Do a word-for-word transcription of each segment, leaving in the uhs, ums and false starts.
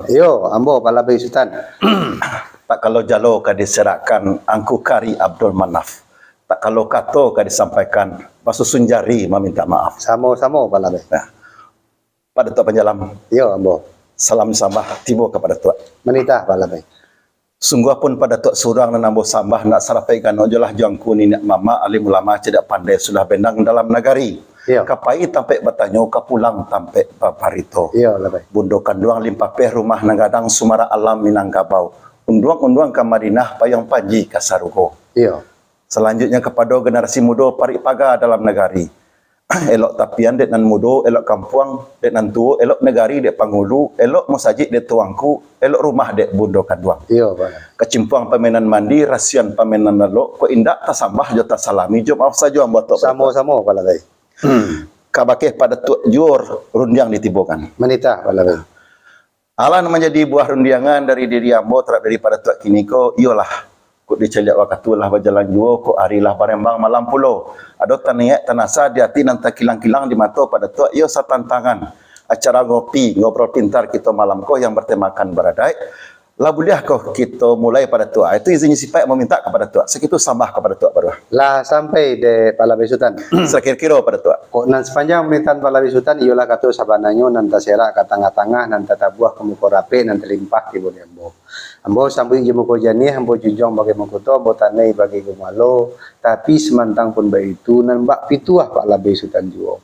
Iyo, ambo Palabeh Sutan. Tak kalau jalo ka diserakkan Angku Kari Abdul Manaf. Tak kalau kato ka disampaikan, basusun jari maminta maaf. Samo-samo Palabeh. Nah. Pak Datuak Panjalam. Iyo, ambo. Salam sambah tibo ka Pak Datuak. Manitah Palabeh. Sungguah pun Pak Datuak surang nan ambo sambah, nak sarapai gano jolah jo angku niniak mamak, alim ulama, cadiak pandai, sudah bendang dalam nagari. Iyo. Ka pai tampek batanyo, ka pulang tampek baparito. Iyo, Palabeh. Bundo kanduang limpapeh rumah nan gadang, sumarak alam Minangkabau. Unduang-unduang ka Madinah, payuang panji ka sarugo. Iyo. Salanjuiknyo kapado generasi mudo parik paga dalam nagari. Elok tapian dek nan mudo, elok kampuang dek nan tuo, elok nagari dek pangulu, elok musajik dek tuangku, elok rumah dek bundo kanduang. Iyo, Pak. Kacimpuang pamenan mandi, rasian pamenan lalok, kok indak tasambah jo tasalami, jo maaf sajo ambo Datuak. Samo-samo Palabeh. Ka bakeh Pak Datuak juo rundiang ditibokan. Manitah Palabeh. Alah nan manjadi buah rundiangan dari diri ambo tarhadap diri Pak Datuak kiniko, iyolah, kok dicaliak wakatu lah bajalan juo, kok ari lah barembang malam pulo. Ado taniaik tanasa di ati nan takilang-kilang di mato Pak Datuak, iyo satantangan acara ngopi, ngobrol pintar kito malam ko yang bertemakan baradaik. Lah buliah ko kito mulai Pak Datuak? Itu izin sipaik maminta ka Pak Datuak. Sakitu sambah ka Pak Datuak baruah. Lah sampai dek Palabeh Sutan. Sakiro-kiro Pak Datuak. Kok nan sapanjang pamerintahan Palabeh Sutan iyolah kato sabananyo nan taserak ka tangah-tangah, nan tatabuah ka muko rapek, nan talimpah tibo di ambo. Ambo sambuik jo muko janiah, ambo junjuang bagai makoto, ambo tanai bagai gumalo, tapi samantang pun baitu, nan bak pituah Palabeh Sutan juo.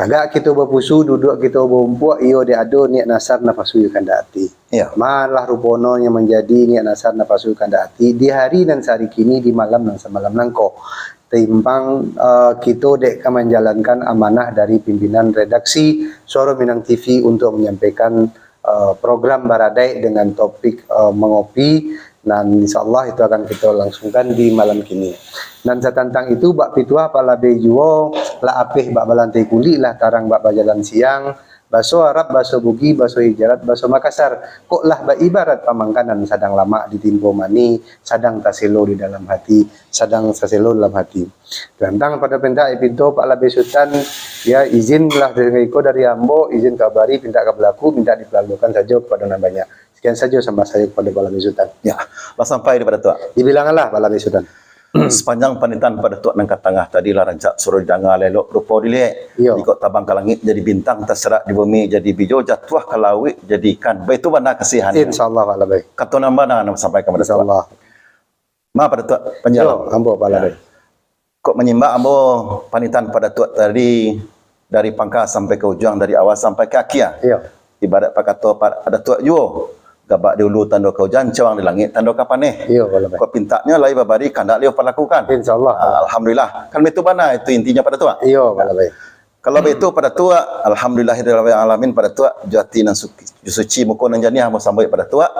Tagak kito bapusu, duduak kito baumpuak, iyo dek ado niat nasar napasu iyo kandak ati. Iyo. Malah ruponyo nan manjadi niat nasar napasu iyo kandak ati, di hari nan sahari kini, di malam nan samalam nangko. Taimbang, eh, kito dek ka manjalankan amanah dari pimpinan redaksi Suaro Minang T V untuk manyampaikan eh, program baradaik dengan topik eh, mangopi, nan insyaallah itu akan kito langsungkan di malam kini. Nan satantang itu, bak pituah Palabeh juo, lah apeh bak balantai kulik, lah tarang bak bajalan siang, baso Arab, baso Bugih, baso Hijarat, baso Makassar, kok lah baibarat pamangkanan sadang lamak ditimpo mani, sadang taselo di dalam hati, sadang taselo dalam hati. Tantang pado pintak ipinto Palabeh Sutan, ya, izin lah dari iko dari ambo, izin kabari, pintak ka balaku, mintak dipalalukan sajo kapado nan banyak. Sakian sajo sambah sayo kapado Palabeh Sutan. Ya, lah sampai di Pak Datuak. Dibilanganlah Palabeh Sutan. Sapanjang panitahan Pak Datuak nan ka tangah tadi lah rancak suaro didanga, lah elok rupo diliek. Iyo. Jikok tabang ka langik jadi bintang, taserak di bumi jadi bijo, jatuah ka lauik jadi ikan. Baitu bana kasihan. Insyaallah Palabeh. Kato nan bana nan sampaikan Pak Datuak. Insyaallah. Ma Pak Datuak Panjalam. Yo, ambo Palabeh. Kok manyimak ambo panitahan Pak Datuak tadi, dari pangka sampai ka ujuang, dari awal sampai ka akia. Iyo. Ibarat pakato Pak Datuak juo, gabak di ulu tando ka ujan, cawang di langik tando ka paneh. Iyo, Palabeh. Kok pintaknyo lai babari, kandak lai palakukan. Insyaallah. Ah, alhamdulillah. Kan baitu bana itu intinyo Pak Datuak. Iyo, Palabeh. Kalau baitu Pak Datuak, alhamdulillahirabbil alamin Pak Datuak, jo ati nan suci, jo suci muko nan janiah ambo sambuik Pak Datuak.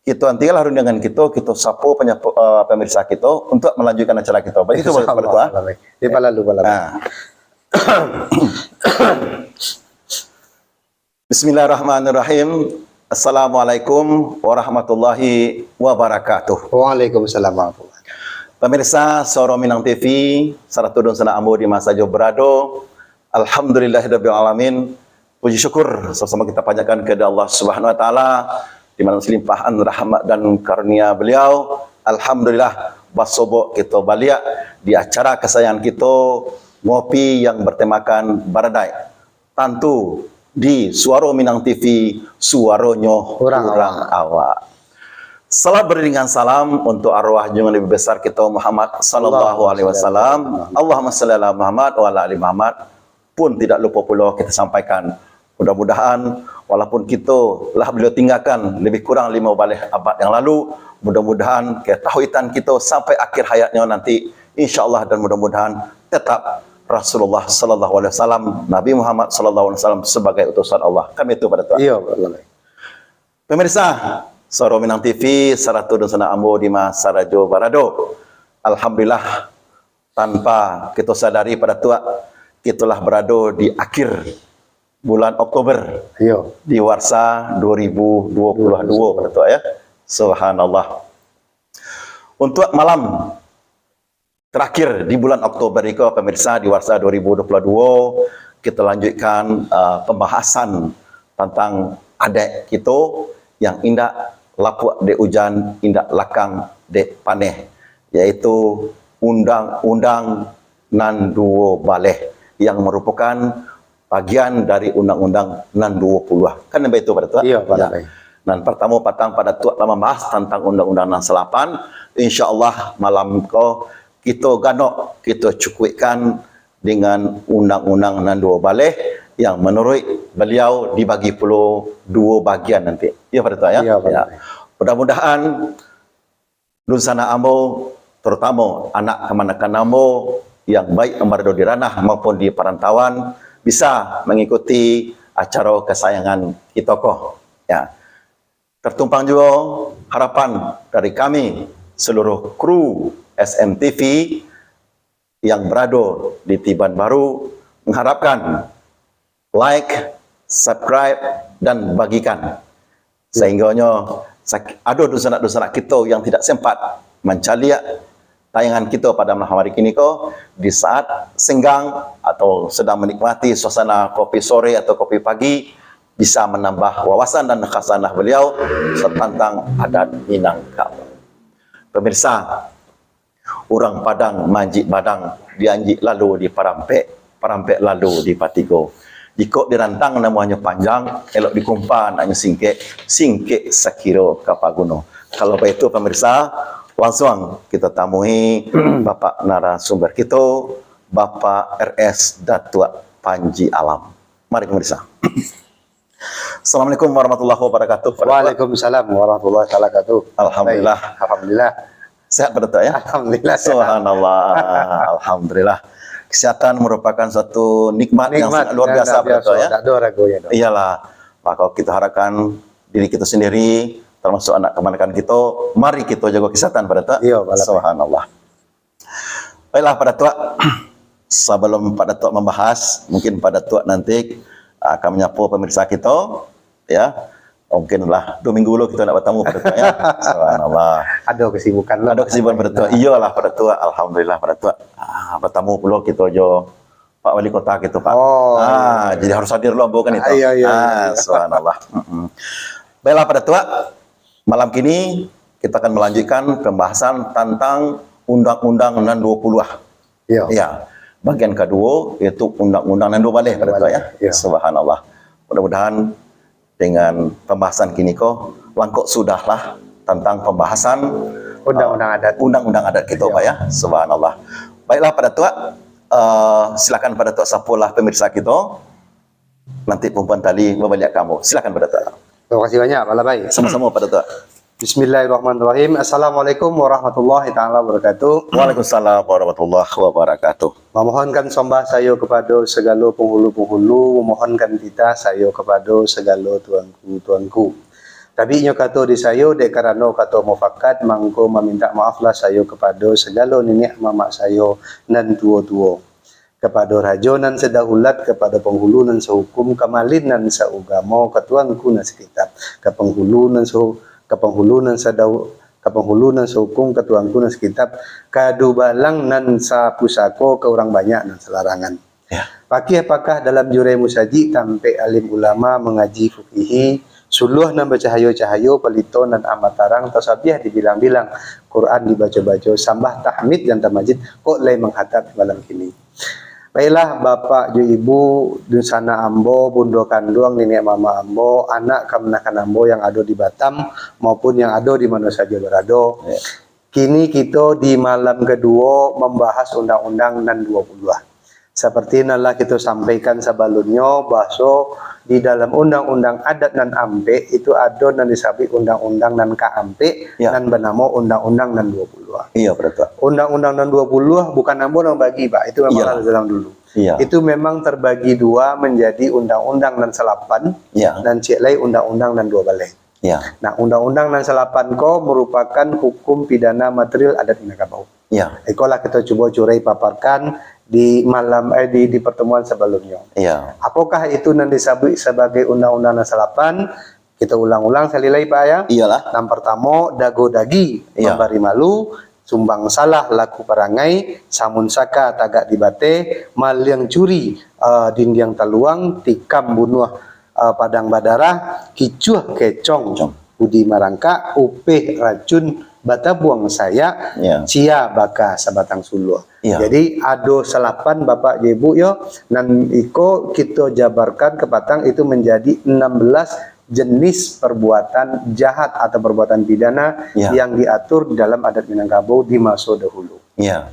Kito antilah rundiangan kito, kito sapo panyapo, eh, pamirsa kito untuak malanjuikkan acara kito. Baitu Pak Insyaallah, Datuak. Palabeh. Di palalu, Palabeh. Ah. Bismillahirrahmanirrahim. Assalamualaikum warahmatullahi wabarakatuh. Waalaikumsalam warahmatullahi. Pamirsa Suaro Minang T V, sarato dunsanak ambo di ma sajo barado. Alhamdulillahirabbil alamin. Puji syukur sama-sama kita panjatkan kepada Allah Subhanahu wa taala di malam selimpahan rahmat dan karunia Beliau. Alhamdulillah, basobok kito baliak di acara kesayangan kito, Ngopi yang bertemakan Baradaik. Tantu di Suaro Minang T V, suaronyo Urang urang awak. Salam beriringan salam untuk arwah junjungan Nabi besar kito Muhammad sallallahu alaihi wasallam. Allahumma shalli ala Muhammad wa ala ali Muhammad. Pun tidak lupa pulo kita sampaikan, mudah-mudahan walaupun kito lah beliau tinggalkan lebih kurang lima baleh abad yang lalu, mudah-mudahan ketahuitan kito sampai akhir hayatnyo nanti, insyaallah, dan mudah-mudahan tetap Rasulullah sallallahu alaihi wasallam, Nabi Muhammad sallallahu alaihi wasallam sebagai utusan Allah. Kan baitu Pak Datuak. Iyo, Palabeh. Pemirsa Suaro Minang T V, sarato dunsanak ambo di ma sajo barado. Alhamdulillah, tanpa kito sadari Pak Datuak, kito lah barado di akhir bulan Oktober. Iyo. Di warsa dua ribu dua puluh dua Pak Datuak, ya. Subhanallah. Untuk malam terakhir di bulan Oktober iko, pemirsa, di warsa dua ribu dua puluh dua, kita lanjutkan, uh, pembahasan tentang adaik kito yang indak lapuak dek ujan, indak lakang dek paneh, yaitu undang-undang nan duo baleh, yang marupokan bagian dari undang-undang nan duo puluah. Kan baitu, Pak Datuak? Iyo, Pak Datuak. Nan partamo patang Pak Datuak lah mambahas tantang undang-undang nan salapan. Insya Allah malam ko kito ganok, kito cukuikkan dengan undang-undang nan duo baleh yang manuruik baliau dibagi pulo duo bagian nanti. Iyo, Pak Datuak, ya? Iyo, Pak Datuak. Mudah-mudahan dunsanak ambo, tarutamo anak kamanakan ambo yang baik yang barado di ranah maupun di parantauan, bisa mangikuti acaro kasayangan kito ko. Ya. Tartumpang juo harapan dari kami, saluruh kru S M T V yang barado di Tiban Baru, mangharapkan like, subscribe, dan bagikan. Sahinggonyo sak-, ado dunsanak-dunsanak kito yang tidak sempat mancaliak tayangan kito pada malam hari kini ko, di saat senggang atau sedang menikmati suasana kopi sore atau kopi pagi, bisa menambah wawasan dan khasanah beliau tentang adat Minangkabau. Pemirsa, urang Padang maanjik badang, dianjik lalu diparampek, parampek lalu dipatigo. Jikok dirantang namuahnyo panjang, elok dikumpa naknyo singkek, singkek sakiro ka paguno. Kalau baitu, pemirsa, langsuang kita tamui Bapak narasumber kito, Bapak R S Datuak Panji Alam. Mari, pemirsa. Assalamualaikum warahmatullahi wabarakatuh, Pak Datuak. Waalaikumsalam warahmatullahi wabarakatuh. Alhamdulillah. Baik. Alhamdulillah. Sehat, Pak Datuak, ya? Alhamdulillah, sehat. Subhanallah. Alhamdulillah. Kesehatan merupakan suatu nikmat yang sangat luar biasa, Pak Datuak, ya? Nikmat yang luar biasa, tak ada ragunya, dok. Iyalah. Maka kita harapkan diri kita sendiri, termasuk anak kamanakan kita, mari kita jaga kesehatan, Pak Datuak. Iya, Pak Datuak. Subhanallah. Baiklah, Pak Datuak. Sabalum Pak Datuak mambahas, mungkin Pak Datuak nanti, ah, akan manyapo pemirsa kito, ya. Mungkin lah duo minggu lo kito ndak batamu, Pak Datuak, ya. Subhanallah. Ado kesibukan lo, Pak Datuak. Ado kesibukan, Pak Datuak. Iyolah, Pak Datuak. Alhamdulillah, Pak Datuak. Ah, batamu pulo kito jo Pak Wali Kota kito, Pak. Oh, ah, iya, iya. Jadi harus hadir lo ambo kan itu. Ah, iya, iya, ah, iya, iya. Subhanallah. Mm-mm. Baiklah, Pak Datuak. Malam kini kita akan melanjutkan pembahasan tentang Undang-Undang nan duo puluah. Iya. Ya, bagian kaduo, yaitu undang-undang nan duo baleh, Pak Datuak, ya. Duo baleh, ya. Subhanallah. Mudah-mudahan dengan pembahasan kini ko, langkok sudahlah tentang pembahasan, undang-undang, eh, adat, undang-undang adat kito, ya, Pak, ya. Subhanallah. Baiklah, Pak Datuak, eh, silakan Pak Datuak sapolah pemirsa kito. Nanti pungkuan tali babaliak ka ambo. Silakan, Pak Datuak. Terima kasih banyak, Pak Labai. Sama-sama, Pak Datuak. Bismillahirrahmanirrahim. Assalamualaikum warahmatullahi taala wabarakatuh. Waalaikumsalam warahmatullahi wabarakatuh. Mamohonkan sambah sayo kapado sagalo panghulu-panghulu, mamohonkan titah sayo kapado sagalo tuanku-tuanku. Tabiknyo kato di sayo, dek karano kato mufakat, mangko mamintak maaflah sayo kapado sagalo niniak mamak sayo nan tuo-tuo, kapado rajo nan sadahulat, kapado panghulu nan sahukum, ka malin nan saugamo, ka tuanku nan sakitab, ka panghulu nan sahu-, ka panghulu nan sadahu-, ka panghulu nan sahukum, ka tuanku nan sakitab, ka dubalang nan sapusako, ka urang banyak nan salarangan. Ya. Pakih pakah dalam jurai musajik, tampek alim ulama mangaji fukihi, suluah nan bacahayo-cahayo, palito nan amat tarang, tasabiah dibilang-bilang, Quran dibaco-baco, sambah tahmid dan tamajid, kok lai manghatam malam kini. Baiklah, bapak jo ibu, dunsanak ambo, bundo kanduang, niniak mamak ambo, anak kamanakan ambo yang ado di Batam maupun yang ado di mano sajo barado. Ya. Kini kito di malam kaduo mambahas undang-undang nan duo puluah. Saparti nan lah kito sampaikan sabalunnyo, bahaso di dalam undang-undang adat nan ampek, itu ado nan disabuik undang-undang nan kaampek, ya, nan banamo undang-undang nan duo puluah. Iya, betul. Undang-undang nan duo puluah bukan ambo nan bagi, Pak. Itu memang, iyalah, lah dalam dulu. Iya. Itu memang terbagi dua menjadi undang-undang nan salapan, ya, nan ciek lai undang-undang nan duo baleh. Ya. Nah, undang-undang nan salapan ko merupakan hukum pidana material adat Minangkabau. Ya. Ikolah kito cubo curai paparkan di malam, eh, di, di pertemuan sabalunnyo. Ya. Apokah itu nan disabuik sabagai undang-undang nan salapan? Kito ulang-ulang sakali lai, Pak, ya. Iyalah. Nan partamo, dago dagi, ya, mambari malu, sumbang salah laku parangai, samun saka tagak di bateh, maliang curi, eh, dindiang taluang, tikam bunuah, eh, padang badarah, kicuah kecong, Kecong. Budi marangkak, upeh racun batabuang sayak, Ya. cia baka sabatang suluah. Ya. Jadi, ado salapan, Bapak jo Ibu, yo, nan iko kito jabarkan ka patang, itu manjadi enam belas jenis perbuatan jahat atau perbuatan pidana Ya. yang diatur di dalam adat Minangkabau di maso dahulu. Ya.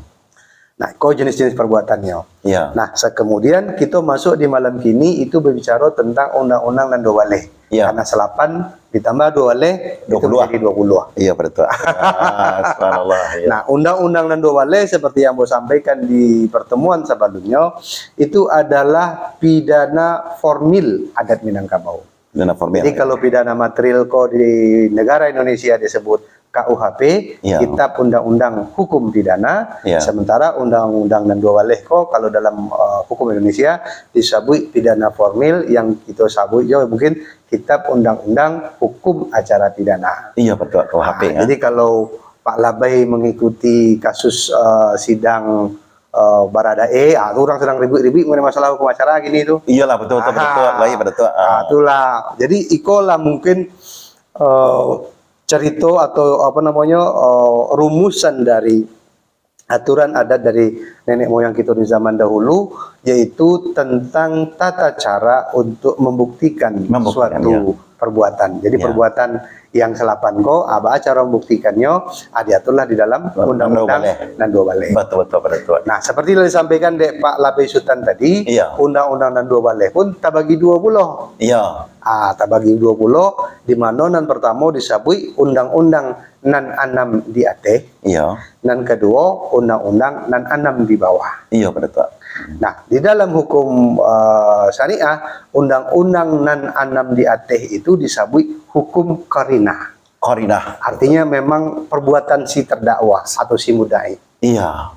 Nah, iko jenis-jenis perbuatannyo. Ya. Nah, sa-, kemudian kito masuk di malam kini, itu berbicara tentang undang-undang nan dua baleh. Ya. Karena salapan ditambah dua baleh, Dua puluah. Itu menjadi dua puluh. Iya, betul. Ah, subhanallah, ya. Nah, undang-undang nan dua baleh, seperti yang Ambo sampaikan di pertemuan sebelumnya, itu adalah pidana formil adat Minangkabau. Pidana formil, Jadi, ya. kalau pidana materil ko di negara Indonesia disebut K U H P, Ya. Kitab Undang-Undang Hukum Pidana, Ya. sementara undang-undang nan dua baleh ko, kalau dalam, eh, hukum Indonesia, disabuik pidana formil, yang kito sabuik jo mungkin Kitab Undang-Undang Hukum Acara Pidana. Iya, betul, K U H P, Ah, ya. jadi kalau Pak Labai mengikuti kasus, eh, sidang, eh, Baradae, ah, tu urang sedang ribuik-ribuik mengenai masalah hukum acara kini tu. Iyalah, betul, betul, betul. Ah. Baik, betul. Ah, Ah. itulah. Jadi, ikolah mungkin, eh, cerita atau, apa namanya, eh, rumusan dari aturan adat dari nenek moyang kito di zaman dahulu, yaitu tentang tata cara untuk membuktikan Membuktikan, suatu ya. perbuatan. Jadi, Ya. perbuatan yang salapan ko, ah, baa cara membuktikannyo, ah, diaturlah di dalam Undang-undang undang-undang dua baleh. nan dua baleh. Betul, betul, betul. Nah, seperti yang disampaikan dek Pak Labai Sutan tadi, Iya. undang-undang nan dua baleh pun tabagi duo pulo. Iya. Ah, tabagi duo pulo, di mano nan pertamo disabuik undang-undang nan anam di ateh, Iya. nan kaduo, undang-undang nan anam di bawah. Iya, betul. Nah, di dalam hukum, eh, syariah, undang-undang nan anam di ateh itu disabuik hukum qarinah. Qarinah. Artinya memang perbuatan si terdakwa atau si mudai. Iya.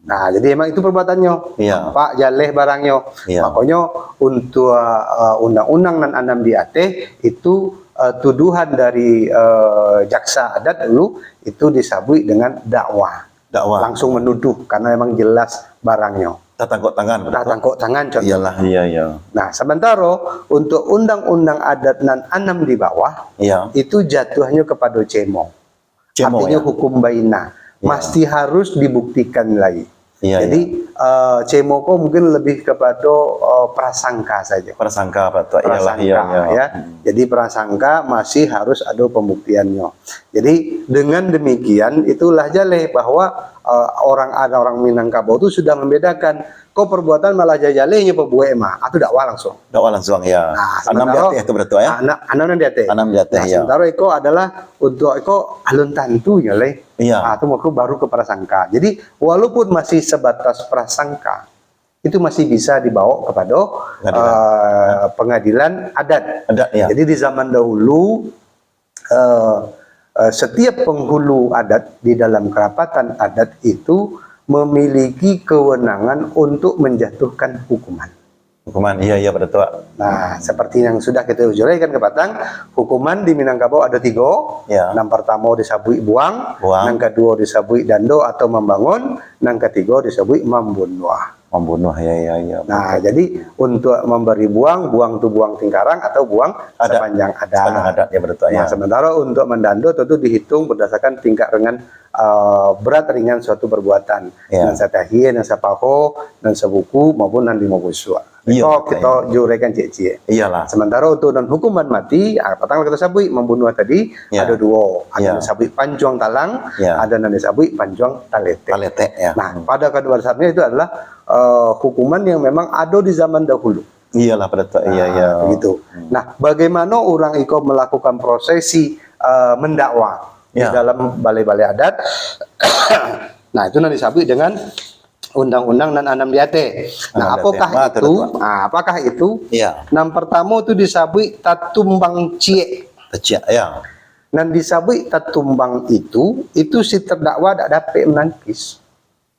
Nah, jadi emang itu perbuatannyo. Iya. Nampak jaleh barangnyo. Iya. Makonyo, untuk, eh, undang-undang nan anam di ateh itu, eh, tuduhan dari, eh, jaksa adat dulu itu disabuik dengan dakwa. Dakwa. Langsung menuduh karena emang jelas barangnyo. Tatangkok tangan, betul? Tatangkok tangan, contoh. Iyalah, iya, iya. Nah, sementara untuk undang-undang adat nan anam di bawah, Iya. itu jatuhnya kepada cemo. Cemo, Artinya ya? hukum bainah. Ya. Masih harus dibuktikan lagi. Ya, Jadi, ya. eh, cemo ko mungkin lebih kepada, eh, prasangka saja. Prasangka, betul. Iyalah, iya, Prasangka, iya. ya. Hmm. Jadi, prasangka masih harus ada pembuktiannya. Jadi, dengan demikian, itulah jaleh bahwa, eh, orang, ada orang Minangkabau tu sudah membedakan, ko perbuatan malah jaleh nyo pabuek mah, atau dakwa langsung. Dakwa langsung, ya. Nah, Anam di sementara ateh tu, betul, ya? Anam, anam nan di ateh. Anam di ateh, Nah, ya. sementara iko adalah untuk iko alun tantu nyo, leh. Iya. Ah, tu mako baru ke prasangka. Jadi, walaupun masih sebatas prasangka, itu masih bisa dibawa kepada, Pengadilan. eh, pengadilan adat. Adat, ya. Jadi, di zaman dahulu, eh, eh, setiap penghulu adat di dalam kerapatan adat itu memiliki kewenangan untuk menjatuhkan hukuman. Hukuman, iya, iya, betul. Nah, seperti yang sudah kita uraikan ka patang, hukuman di Minangkabau ada tiga. Ya. Nan pertama disabuik buang, Buang. nan kedua disabuik dando atau membangun, nan ketiga disabuik membunuh. Membunuh, ya, ya, ya. Nah, Betul. jadi untuk memberi buang, buang tu buang tingkarang atau buang Adat. sepanjang adat. Sepanjang adat, ya, betul, Nah, ya. sementara untuk mendando tentu dihitung berdasarkan tingkat ringan, uh, berat ringan suatu perbuatan. Ya. Nan satahia, nan sapaho, nan sabuku, maupun nan limo busuak. Iya, Iko betul, kita ya. uraikan ciek-ciek. Iyalah. Sementara untuk nan hukuman mati, ah, patang lah kita sabuik, membunuh tadi, Ya. ada dua. Ada Ya. nan disabuik pancuang talang, Ya. ada nan disabuik pancuang taletek. Taletek, ya. Nah, Hmm. pada kadar dasarnya itu adalah, eh, hukuman yang memang ada di zaman dahulu. Iyalah, pada tu, iya, Nah, iya. begitu. Hmm. Nah, bagaimana orang iko melakukan prosesi, eh, mendakwa di Ya. dalam balai-balai adat? Nah, itu nan disabuik dengan undang-undang nan anam di ateh. Nah, Anam di ateh. apakah Nah, itu? betul, Pak. Nah, apakah itu? Iya. Nan pertama tu disabuik tatumbang ciek. Kecil, ya. Nan disabuik tatumbang itu, itu si terdakwa dak dapek menangkis.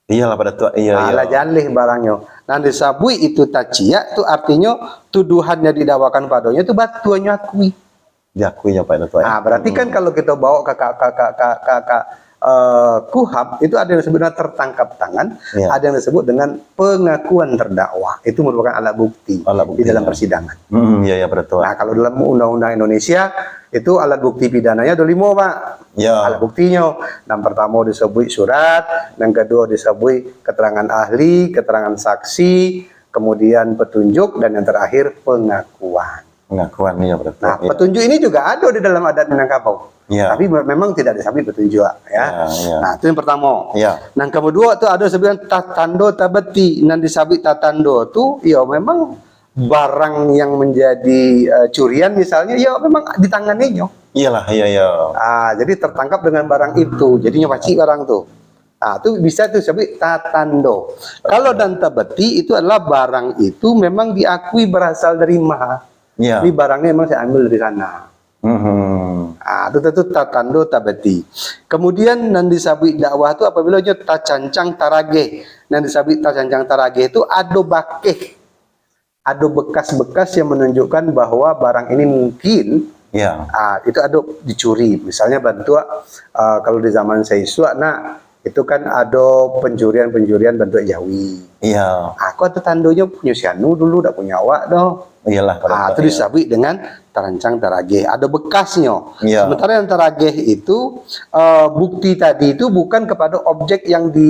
Iyalah, pada tu, iya, Ah, iya. lah jaleh barangnyo. Nan disabuik itu taciak tu artinyo tuduhan yang didakwakan padonyo tu batua nyo akui. Diakui nyo, Pak, itu, ya. Ah, berarti kan Hmm. kalau kita bawa ka, ka, ka, ka, ka, ka, eh, KUHAP itu ada yang disebut dengan tertangkap tangan, ya, ada yang disebut dengan pengakuan terdakwa. Itu merupakan alat bukti, alat bukti, di dalam, ya, persidangan. Hmm, ya, ya, betul. Nah, kalau dalam Undang-Undang Indonesia, itu alat bukti pidananya ada lima, Pak. Ya. Alat buktinyo, yang pertama disebut surat, yang kedua disebut keterangan ahli, keterangan saksi, kemudian petunjuk, dan yang terakhir pengakuan. Pengakuan, ya, betul. Nah, ya, petunjuk ini juga ada di dalam adat Minangkabau. Ya. Tapi me-, memang tidak disebut petunjuk, ya. Ya, ya. Nah, itu yang pertama. Ya. Nah, yang kedua tu ada sebutan tatando tabeti. Nan disebut tatando tu, ya, memang barang yang menjadi, eh, curian misalnya, ya, memang ditanganinyo. Iyalah, iya, iya. Ah, jadi tertangkap dengan barang itu, jadinyo pacik barang tu. Ah, tu bisa tu disebut tatando. Kalau nan tabeti itu adalah barang itu memang diakui berasal dari ma. Iya. Ini barangnya memang saya ambil dari sana. Mhm. Ah, tu, tu, tu tatando tabeti. Kemudian nan disabuik dakwah tu apabila nyo tacancang tarageh. Nan disabuik tacancang tarageh tu ado bakeh, ado bekas-bekas yang menunjukkan bahwa barang ini mungkin, ya, ah, itu ado dicuri. Misalnya bantuak, ah, kalau di zaman saisuak, nah, itu kan ado pencurian-pencurian bantuak jawi. Iya. Ah, kok ado tandonyo punyo si anu dulu, dak punyo awak doh. Iyalah, pada, ah, tu, iya, disabuik dengan tarancang tarageh. Ado bekasnyo. Iya. Sementara yang tarageh itu, eh, bukti tadi itu bukan kepada objek yang di,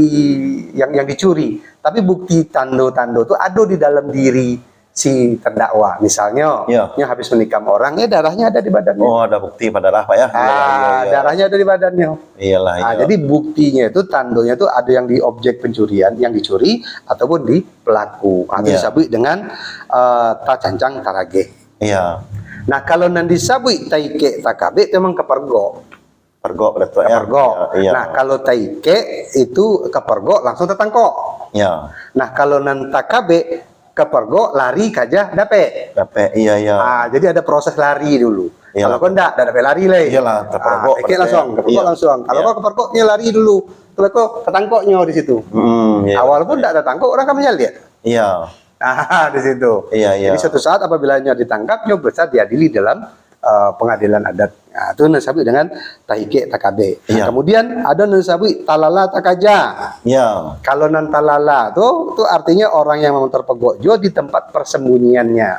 yang, yang dicuri, tapi bukti tando-tando tu ado di dalam diri si terdakwa. Misalnyo, iya, nyo habis menikam orang, eh, darahnyo ada di badannyo. Oh, ada bukti padarah, Pak, ya? Iya, iya, ah, iya, iya. Darahnyo ada di badannyo. Iyalah, ah, iya. Jadi buktinyo itu, tandonyo itu ada yang di objek pencurian, yang dicuri, ataupun di pelaku. Ah, itu, iya, disabuik dengan, eh, tacancang tarageh. Iya. Nah, kalau nan disabuik taikek takabek, itu memang kapargok. Pargok, betul, ya. Kapargok. Iya, iya. Nah, kalau taikek itu kapargok langsung tatangkok. Iya. Nah, kalau nan takabek, kapargok lari kajah dapek. Dapek, iya, iya. Ah, jadi ada proses lari dulu. Iyalah. Kalau kau ndak, ndak dapek lari lai. Iyalah, tapargok, ah, taikek betul, langsung, ya. Kapargok, iya, langsung. Kalau, iya, kau kapargoknyo lari dulu, kalau kau tatangkoknyo di situ. Hmm, iya. Awal pun ndak tatangkok, orang kan menyaliak. Iya. Ah, di situ. Iya, iya. Jadi, suatu saat apabila nyo ditangkap, nyo bisa diadili dalam, eh, pengadilan adat. Nah, itu nan disebut dengan taikek takabek. Nah, iya, kemudian ada nan disebut talala takaja. Iya. Kalau nan talala tu, tu artinya orang yang memang terpegok juo di tempat persembunyiannya.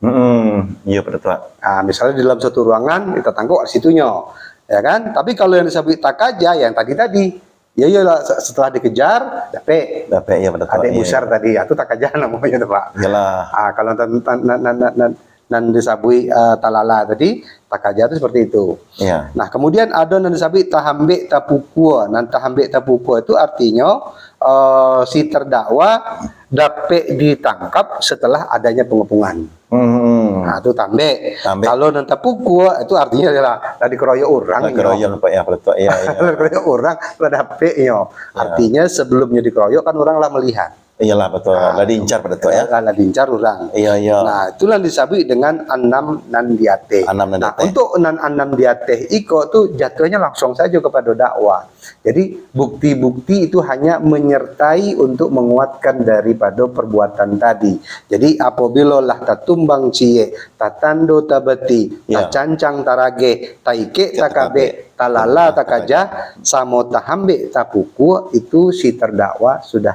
Mm-mm. Iya, betul, Pak. Ah, misalnya di dalam suatu ruangan, kita tangkok di situnyo, ya kan? Tapi kalau yang disebut takaja, yang tadi-tadi, ya iyalah, se-, setelah dikejar, dapek. Dapek, iya, betul, Pak. Adek, iya, besar, iya, tadi, itu takaja namanya tu, Pak. Iyalah. Ah, kalau nan, nan, nan disabuik, eh, talala tadi, takaja tu seperti itu. Iya. Nah, kemudian ada nan disabuik tahambek tapukua. Nan tahambek tapukua itu artinyo, eh, si terdakwa dapek ditangkap setelah adanya pengepungan. Hmm. Nah, tu tambek. Tambek. Kalau nan tapukua, itu artinya adalah lah dikeroyok urang, lah dikeroyok, Pak, ya, betul. Iya, iya. Lah dikeroyok urang, lah dapeknyo. Iya. Artinya, sebelumnyo dikeroyok kan urang lah melihat. Iyalah, betul. Ah, lah diincar, betul, ya. Lah, lah diincar urang. Iya, iya. Nah, itulah disabuik dengan anam nan di ateh. Anam nan di ateh. Nah, untuk nan anam di ateh iko tu jatuhnya langsung saja kepada dakwa. Jadi, bukti-bukti itu hanya menyertai untuk menguatkan daripada perbuatan tadi. Jadi, apabila lah tatumbang ciek, tatando tabeti, ya, tacancang tarageh, taikek takabek, talala takaja, samo tahambek tapukua, itu si terdakwa sudah,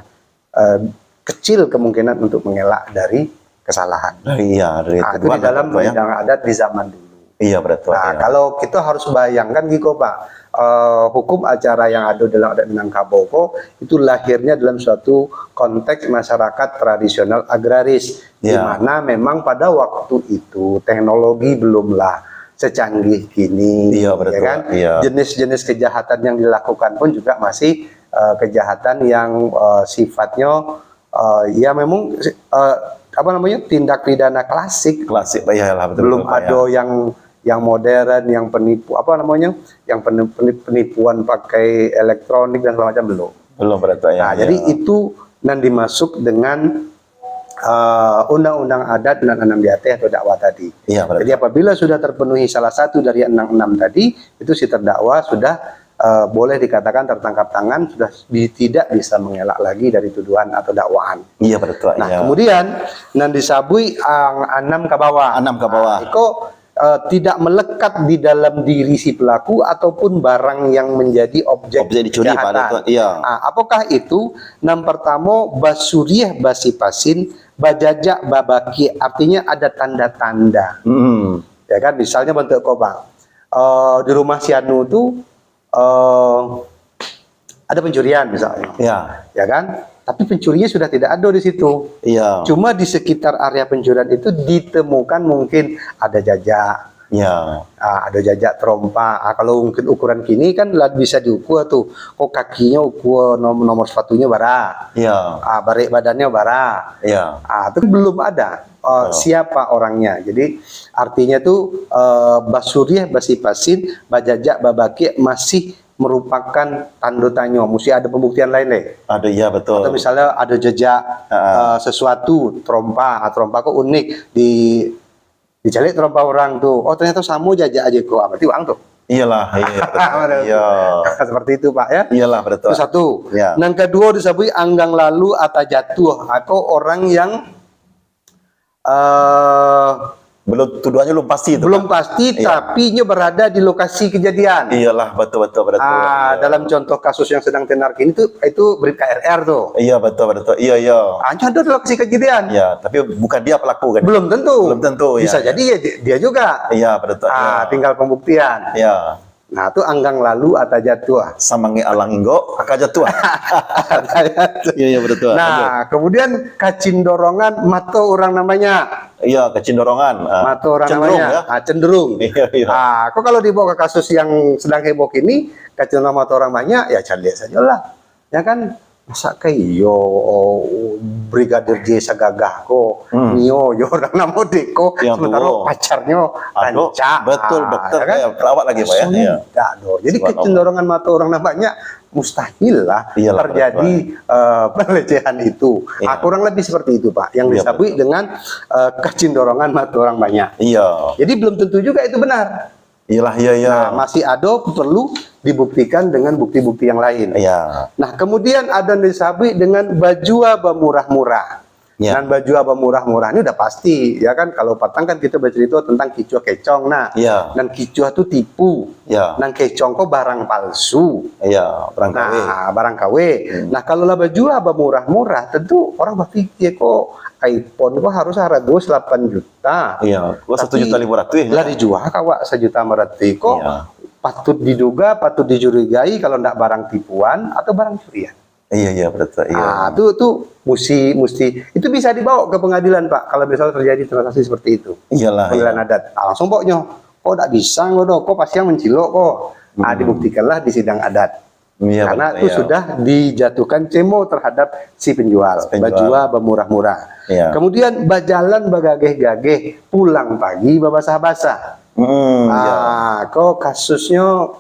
eh, kecil kemungkinan untuk mengelak dari kesalahan. Dari, iya, dari, ah, itu di dalam, betul, ya, perundangan adat di zaman dulu. Iya, betul, nah, iya, kalau kita harus bayangkan giko, Pak, eh, hukum acara yang ada dalam adat Minangkabau ko, itu lahirnya dalam suatu konteks masyarakat tradisional agraris, iya, di mana memang pada waktu itu teknologi belumlah secanggih kini, iya, ya betul, kan? Iya. Jenis-jenis kejahatan yang dilakukan pun juga masih, eh, kejahatan yang, eh, sifatnya, eh, ya memang, eh, apa namanya, tindak pidana klasik. Klasik, iyalah, betul, belum betul, ada, iya, yang, yang modern, yang penipu, apa namanya, yang peni-, peni-, penipuan pakai elektronik dan segala macam, belum. Belum, betul, iya, nah, iya, jadi itu nan dimaksud dengan, eh, undang-undang adat nan anam di ateh atau dakwa tadi. Iya, betul. Jadi apabila sudah terpenuhi salah satu dari enam-enam tadi, itu si terdakwa sudah, eh, boleh dikatakan tertangkap tangan, sudah bi-, tidak bisa mengelak lagi dari tuduhan atau dakwaan. Iya, betul, nah, iya, kemudian nan disabuik ang-, anam ka bawah. Anam ka bawah. Ah, iko eh, tidak melekat di dalam diri si pelaku ataupun barang yang menjadi objek Objek dicuri, Pak, kejahatan. Datuk. Iya. Ah, apakah itu? Nan pertamo, basuriah basipasin, bajajak babakiak, artinya ada tanda-tanda. Hmm. Ya kan, misalnya bantuak ko, Bang. Eh, di rumah si Anu tu, eh, ada pencurian misalnya. Ya. Ya kan? Tapi pencurinya sudah tidak ada di situ. Iya. Cuma di sekitar area pencurian itu ditemukan mungkin ada jajak. Ya. Ah, ada jajak terompa. Ah, kalau mungkin ukuran kini kan lah bisa diukur tu. Oh, kakinya ukur nom-, nomor sepatunya bara. Ya. Ah, barek badannya bara. Ya. Ah, itu belum ada, eh, Ya. siapa orangnya. Jadi artinya tu, eh, basuriah, basipasin, bajajak, babakiak masih merupakan tando tanyo. Mesti ada pembuktian lain deh. Ada, iya, betul. Atau misalnya ada jejak, Ha. eh, sesuatu, terompa, ah, terompa kok unik, di, dicaliak terompa orang tu. Oh, ternyata samo jajak aja kok. Ah, berarti orang tu. Iyalah, iya, betul. Iya. Seperti itu, Pak, ya. Iyalah, betul. Itu satu. Ya. Nan kaduo disabuik anggang lalu atau jatuah. Ako orang yang, eh, Belum, tuduhannya belum pasti tu, belum Pak. Pasti, Iya. tapi nyo berada di lokasi kejadian. Iyalah, betul, betul, betul. Ah, Iya. dalam contoh kasus yang sedang tenar kini tu, itu Bribka R R tu. Iya, betul, betul. Iya, iya. Ah, nyo ada di lokasi kejadian. Iya, tapi bukan dia pelaku kan? Belum tentu. Belum tentu, Bisa iya, jadi iya. ya di-, dia juga. Iya, betul, Ah, iya. tinggal pembuktian. Iya. Nah, tu anggang lalu atau jatuah. Samangek alang inggok, aka jatuah. Iya, iya, betul. Nah, Lanjut. kemudian kacindorongan mato urang nan banyak. Iya, kacindorongan. Ah, Mato urang nan cenderung, banyak. ya. Ah, cenderung. Iya, iya. Ah, kok kalau dibawa ke kasus yang sedang heboh kini, kacindorongan mato urang banyak, ya caliak sajolah. Ya kan? Masa ka iyo, oh, Brigadir J sagagah ko, Hmm. nio jo urang namo dek ko, Yang sementara tuo. pacarnyo Aduh, rancak. betul, Ah, dokter, ya kan? eh, perawat lagi, Pak, ya? Rasonyo Iya. indak doh. Jadi, Subhanallah. kecenderungan mato urang nan banyak, mustahil lah Iyalah, terjadi, betul. eh, pelecehan itu. Iya. Ah, kurang lebih seperti itu, Pak, yang Iya, disabuik betul. dengan, eh, kecenderungan mato urang banyak. Iya. Jadi, belum tentu juga itu benar. Iyalah, iya, iya. Nah, masih ado perlu dibuktikan dengan bukti-bukti yang lain. Iya. Nah, kemudian ada yang disabuik dengan bajua bamurah-murah. Ya. Nan bajua bamurah-murah ni udah pasti, ya kan? Kalau patang kan kita bercerita tentang kicuah kecong, nah. Ya. Nan kicuah tu tipu. Ya. Nan kecong ko barang palsu. Ya, barang K W. Nah, barang K W. Hmm. Nah, kalau lah bajua bamurah-murah, tentu orang berpikir, "Kok iPhone ko harus harago salapan juta?" Iya, gua satu juta lima ratus, Tapi, ya. lah dijual ka awak sajuta lima ratus ko, Iya. patut diduga, patut dicurigai kalau ndak barang tipuan atau barang curian. Iya, iya, betul, iya. Ah, tu, tu musti, musti, itu bisa dibawa ke pengadilan, Pak, kalau misalnya terjadi transaksi seperti itu. Iyalah, Pengadilan iya. adat. Ah, langsung pokoknya, "Kok ndak bisa, kok doh, kok pasti yang mencilok, kok." Ah, Hmm. dibuktikanlah di sidang adat. Iya, Karena betul, itu iya. sudah dijatuhkan cemo terhadap si penjual, Si penjual. bajua bamurah-murah. Iya. Kemudian bajalan bagageh-gageh, pulang pagi babasah-basah. Hmm, iya. Ah, ko kasusnyo,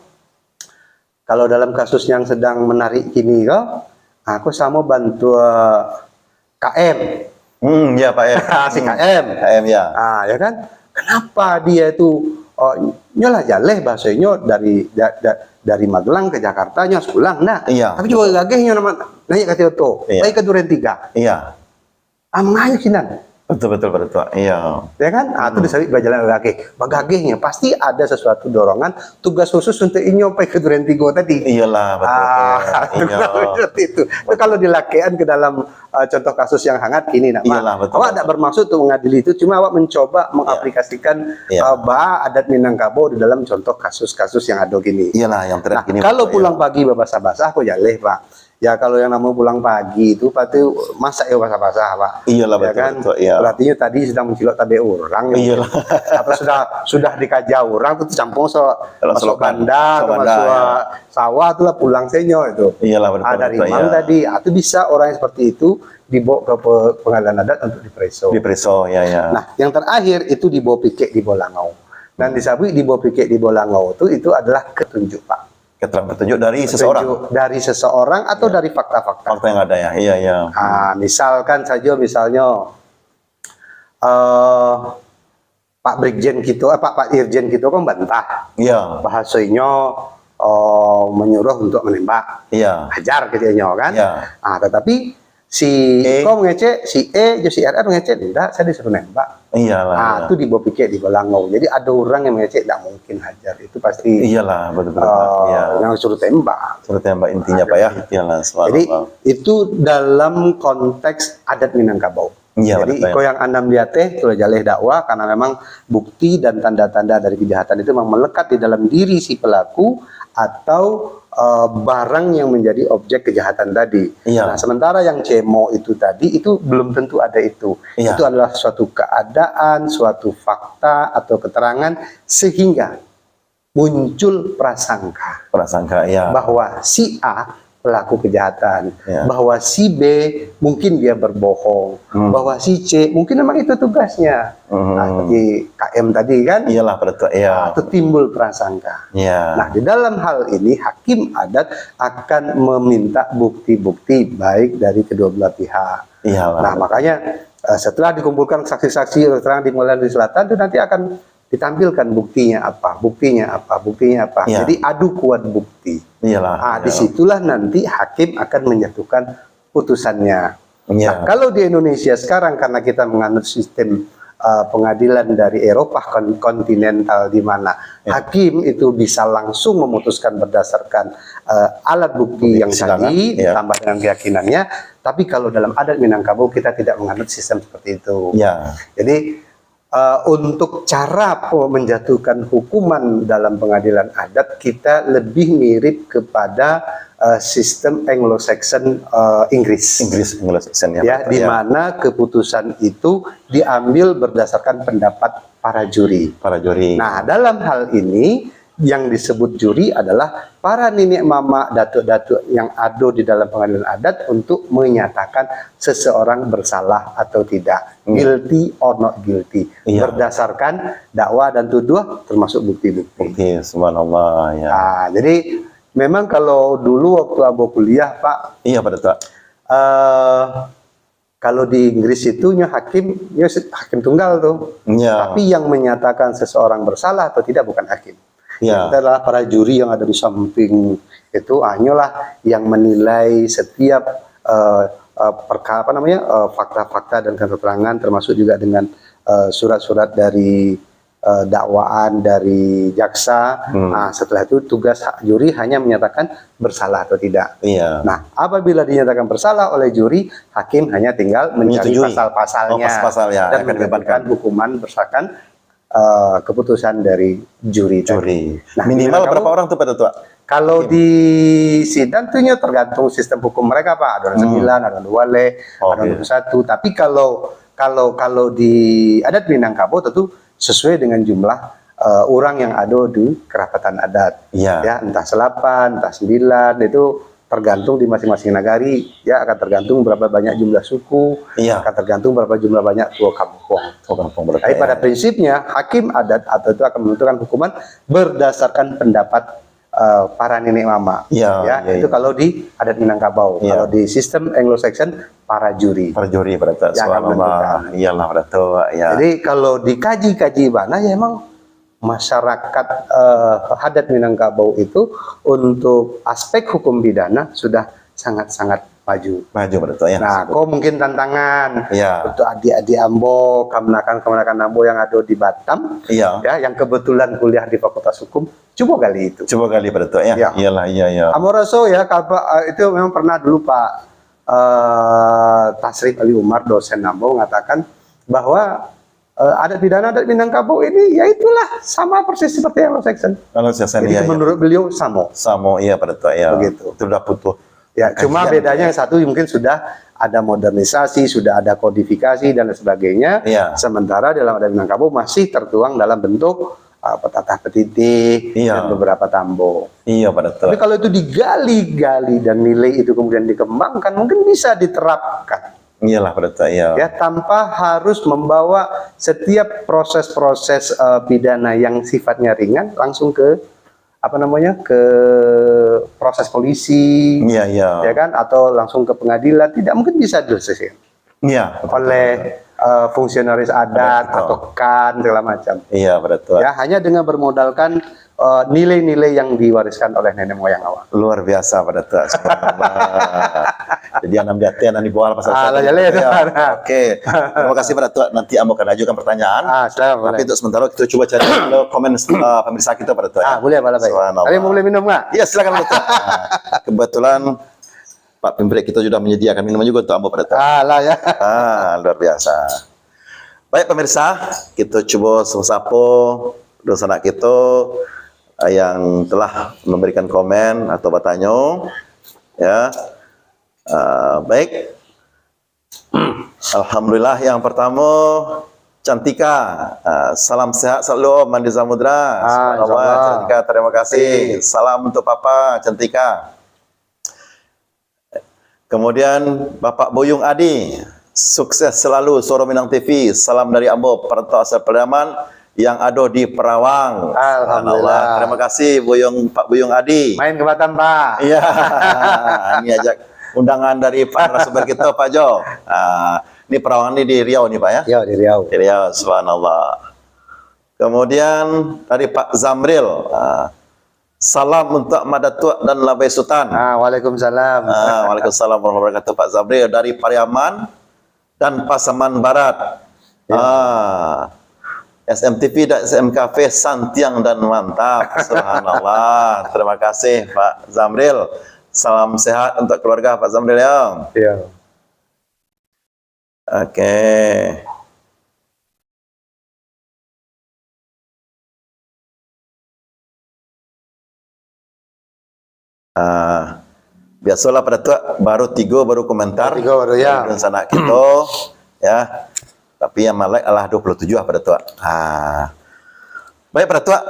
kalau dalam kasus yang sedang menarik kini ko, ah, ko samo bantuak K M. Hmm, ya, Pak M. Si Hmm. K M. K M, ya. Ah, ya kan? Kenapa dia tu, oh, nyo lah jaleh bahasonyo dari, da-, da-, dari Magelang ke Jakarta, nyo harus pulang, nah. Iya. Tapi juga gageh nyo nama, naik ka oto, Iya. pai ka Duren Tiga. Iya. Ah, mangayuh sinan. Betul, betul, betul. Iya. Ya kan? Ah, tu Hmm. disabuik bajalan bagageh. Bagagehnyo, pasti ada sesuatu dorongan, tugas khusus untuk inyo pai ka Duren Tiga tadi. Iyalah, betul, Ah, betul. Iya. seperti itu. Itu kalau dilakekan ke dalam, uh, contoh kasus yang hangat kini, nak, Mak. Iyalah, betul, Awak betul. tak bermaksud untuk mengadili itu, cuma awak mencoba Iya. mengaplikasikan, Iya. uh, baa adat Minangkabau di dalam contoh kasus-kasus yang ada kini. Iyalah, yang tren Nah, kini, kalau betul, pulang iya. pagi babasah-basah, ko jaleh, Pak. Ya, kalau yang namo pulang pagi tu, pasti masak yo basah-basah, Pak. Iyalah, Ya betul, kan? betul, iya. Berarti nyo tadi sedang mencilok tabek urang, Iyalah. atau sudah, sudah dikaja urang tu, campur so-, Dalam masuk selokan. bandar, Masuk atau bandar, masuk ya. sawah tu lah pulang senyo itu. Iyalah, betul, Ah, dari betul, mang iya. tadi, ah, tu bisa orang yang seperti itu dibawa ke pe-, pengadilan adat untuk dipereso. Dipereso, ya, ya. Nah, yang terakhir itu dibawa pikek, dibawa langau. Dan Hmm. disabuik dibawa pikek, dibawa langau tu, itu adalah ketunjuk, Pak. Keterangan petunjuk dari seseorang. Petunjuk dari seseorang atau Ya. dari fakta-fakta. Fakta yang ada, ya. Iya, iya. Ah, misalkan saja, misalnya, eh, Pak Brigjen kito, eh, Pak, Pak Irjen kito kan bantah. Iya. Bahasonyo, eh, menyuruh untuk menembak. Iya. Ajar katonyo kan. Iya. Ah, tetapi Si E. Iko mangecek, si E jo si R R mangecek, ndak, saya disuruh nembak. Iyalah, Ah, iya. Tu dibawa pikir di Balangau. Jadi ada orang yang mangecek, ndak mungkin hajar. Itu pasti Iyalah, betul, betul, Pak. eh, Iya. yang suruh tembak. Suruh tembak intinya, Pak, ya. Iyalah, Jadi subhanallah. itu dalam konteks adat Minangkabau. Iya, Jadi betul, iko ya. yang anam di ateh, tu lah jaleh dakwah, karena memang bukti dan tanda-tanda dari kejahatan itu memang melekat di dalam diri si pelaku atau eh, barang yang menjadi objek kejahatan tadi. Iya. Nah, sementara yang cemo itu tadi, itu belum tentu ada itu. Iya. Itu adalah suatu keadaan, suatu fakta atau keterangan sehingga muncul prasangka Prasangka, ya. bahwa si A pelaku kejahatan, Ya. bahwa si B mungkin dia berbohong, Hmm. bahwa si C mungkin memang itu tugasnya. Hmm. Nah, seperti K M tadi kan, Iyalah, betul, ya. Ah, itu timbul prasangka. Ya. Nah, di dalam hal ini hakim adat akan meminta bukti-bukti baik dari kedua belah pihak. Iyalah. Nah, makanya eh, setelah dikumpulkan saksi-saksi, keterangan di Pengadilan Negeri Selatan itu nanti akan ditampilkan buktinya apa, buktinya apa, buktinya apa. Ya. Jadi adu kuat bukti. Iyalah, Ah, iyalah. Disitulah nanti hakim akan menjatuhkan putusannya. Ya. Nah, kalau di Indonesia sekarang, karena kita menganut sistem eh, pengadilan dari Eropa kon- kontinental, di mana Ya. hakim itu bisa langsung memutuskan berdasarkan eh, alat bukti Bukti yang persidangan, tadi ya. ditambah dengan keyakinannya. Tapi kalau dalam adat Minangkabau, kita tidak menganut sistem seperti itu. Ya. Jadi eh, untuk cara pe- menjatuhkan hukuman dalam pengadilan adat, kita lebih mirip kepada eh, sistem Anglo-Saxon eh, Inggris. Inggris, Anglo-Saxon, ya, Ya, betul, di ya. mana keputusan itu diambil berdasarkan pendapat para juri. Para juri. Nah, dalam hal ini, yang disebut juri adalah para niniak mamak, datuk-datuk yang ado di dalam pengadilan adat untuk menyatakan seseorang bersalah atau tidak, Hmm. guilty or not guilty, Iya. berdasarkan dakwa dan tuduh termasuk bukti-bukti. Oke, subhanallah, ya. Ah, jadi memang kalau dulu waktu ambo kuliah, Pak, Iya, Pak Datuk. eh, kalau di Inggris itu nyo hakim, nyo se- hakim tunggal tu. Ya. Tapi yang menyatakan seseorang bersalah atau tidak bukan hakim. Ya. Itu adalah para juri yang ada di samping itu, hanyolah yang menilai setiap eh, eh, perkara, apa namanya, eh, fakta-fakta dan keterangan, termasuk juga dengan eh, surat-surat dari eh, dakwaan dari jaksa. Hmm. Ah, setelah itu tugas hak juri hanya menyatakan bersalah atau tidak. Iya. Nah, apabila dinyatakan bersalah oleh juri, hakim hanya tinggal mencari Menyetujui. pasal-pasalnya Oh, pasal-pasal, ya, dan yang akan menjatuhkan dibebankan. hukuman berdasarkan eh, keputusan dari juri tadi. Juri. Nah, Minimal Minangkabau, berapa orang tu, Pak Datuk? Kalau Hakim. di sidang tu nyo tergantung sistem hukum mereka, Pak. Ada orang Hmm. sembilan, ada orang dua leh, Oh, ada orang iya. dua puluh satu. Tapi kalau kalau kalau di adat Minangkabau tentu sesuai dengan jumlah eh, orang yang ada di kerapatan adat. Iya. Ya, entah salapan, entah sembilan, itu tergantung di masing-masing nagari. Ya, akan tergantung berapa banyak jumlah suku, Iya. akan tergantung berapa jumlah banyak tua kampuang. Tua kampuang, berarti, Tapi pada ya. prinsipnya, hakim adat atau itu akan menentukan hukuman berdasarkan pendapat eh, para nenek mamak. Iya, Ya, iya, itu iya. kalau di adat Minangkabau. Iya. Kalau di sistem Anglo-Saxon, para juri. Para juri, Pak Datuk. Ya, akan Subhanallah. menentukan. Iyalah, Pak Datuk, ya. Jadi kalau dikaji-kaji bana, ya emang masyarakat eh, adat Minangkabau itu untuk aspek hukum pidana sudah sangat-sangat maju. Maju, Pak Datuk, ya. Nah, Sebut. ko mungkin tantangan Iya. untuk adik-adik ambo, kamanakan-kamanakan ambo yang ada di Batam, Iya. ya, yang kebetulan kuliah di Fakultas Hukum, cubo gali itu. Cubo gali, Pak Datuk, ya. Ya. Iyalah, iya, iya. Ambo raso ya, kaba- eh, itu memang pernah dulu Pak eh, Tasrif Ali Umar, dosen ambo, mengatakan bahwa eh, adat pidana adat Minangkabau ini, ya itulah, sama persis seperti Anglo-Saxon. Anglo-Saxon, Jadi iya, iya. menurut beliau sama. Sama, iya, Pak Datuk, iya. Begitu. Itu udah putuh Ya, cuma Kajian, bedanya ya. yang satu mungkin sudah ada modernisasi, sudah ada kodifikasi dan lain sebagainya. Iya. Sementara dalam adat Minangkabau masih tertuang dalam bentuk uh, petatah petitih Iya. dan beberapa tambo. Iya, Pak Datuk. Tapi kalau itu digali-gali dan nilai itu kemudian dikembangkan, mungkin bisa diterapkan. Iyalah, Pak Datuk, iya. Ya, tanpa harus membawa setiap proses-proses uh, pidana yang sifatnya ringan langsung ke, apa namanya, ke proses polisi, Iya, iya. ya kan, atau langsung ke pengadilan, tidak mungkin bisa diselesaikan Iya, betul, oleh betul. uh, fungsionaris adat Adat, betul. atau kan segala macam. Iya, Pak Datuk. Ya, hanya dengan bermodalkan eh, nilai-nilai yang diwariskan oleh nenek moyang awak. Luar biasa, Pak Datuak. Subhanallah. Jadi, anam di ateh, anam di bawah lah, pasal Ah, satu lah, jaleh ya. Oke. Terima kasih, Pak Datuak. Nanti ambo akan ajukan pertanyaan. Ah, silakan, boleh. Tapi untuk sementara, kita cuba cari dulu komen, eh, pemirsa kita, Pak Datuak, ya. Ah, boleh, boleh, baik. Subhanallah. Tapi boleh minum nggak? Iya, silakan, Pak Datuak. Ah, kebetulan Pak Pimprek kita sudah menyediakan minuman juga untuk ambo, Pak Datuak. Ah, lah, ya. Ah, luar biasa. Baik, pemirsa, kita cuba sapo-sapo dunsanak kita yang telah memberikan komen atau bertanya, ya. Ah, baik. Alhamdulillah, yang pertama, Cantika. Ah, salam sehat selalu, Om, Mandi Samudra. Ah, Subhanallah, insya Allah. Cantika, terima kasih. Salam untuk Papa, Cantika. Kemudian, Bapak Buyung Adi, sukses selalu Suara Minang T V. Salam dari ambo, Parantau Asal Pariaman yang ado di Perawang. Alhamdulillah. Subhanallah. Terima kasih, Buyung, Pak Buyung Adi. Main ke Batam, Pak. Iya. Ini ajak undangan dari Pak narasumber kita, Pak Jo. Ah, ini Perawang ni di Riau ni, Pak, ya? Ya, di Riau. Di Riau, subhanallah. Kemudian dari Pak Zamril, ah, salam untuk Madatuak dan Labai Sutan. Ah, waalaikumsalam. Ah, waalaikumsalam warahmatullahi wabarakatuh, Pak Zamril dari Pariaman dan Pasaman Barat. Ya. Ah, S M T V dan S M Cafe santiang dan mantap. Subhanallah. Terima kasih, Pak Zamril. Salam sehat untuk keluarga, Pak Zamril, ya. Ya. Oke. Ah, biasolah, Pak Datuak, baru tigo, baru komentar. Baru tigo, baru, ya. Dari dunsanak kito, ya. Tapi yang malek alah dua puluh tujuh lah, Pak Datuak. Ah. Baik, Pak Datuak.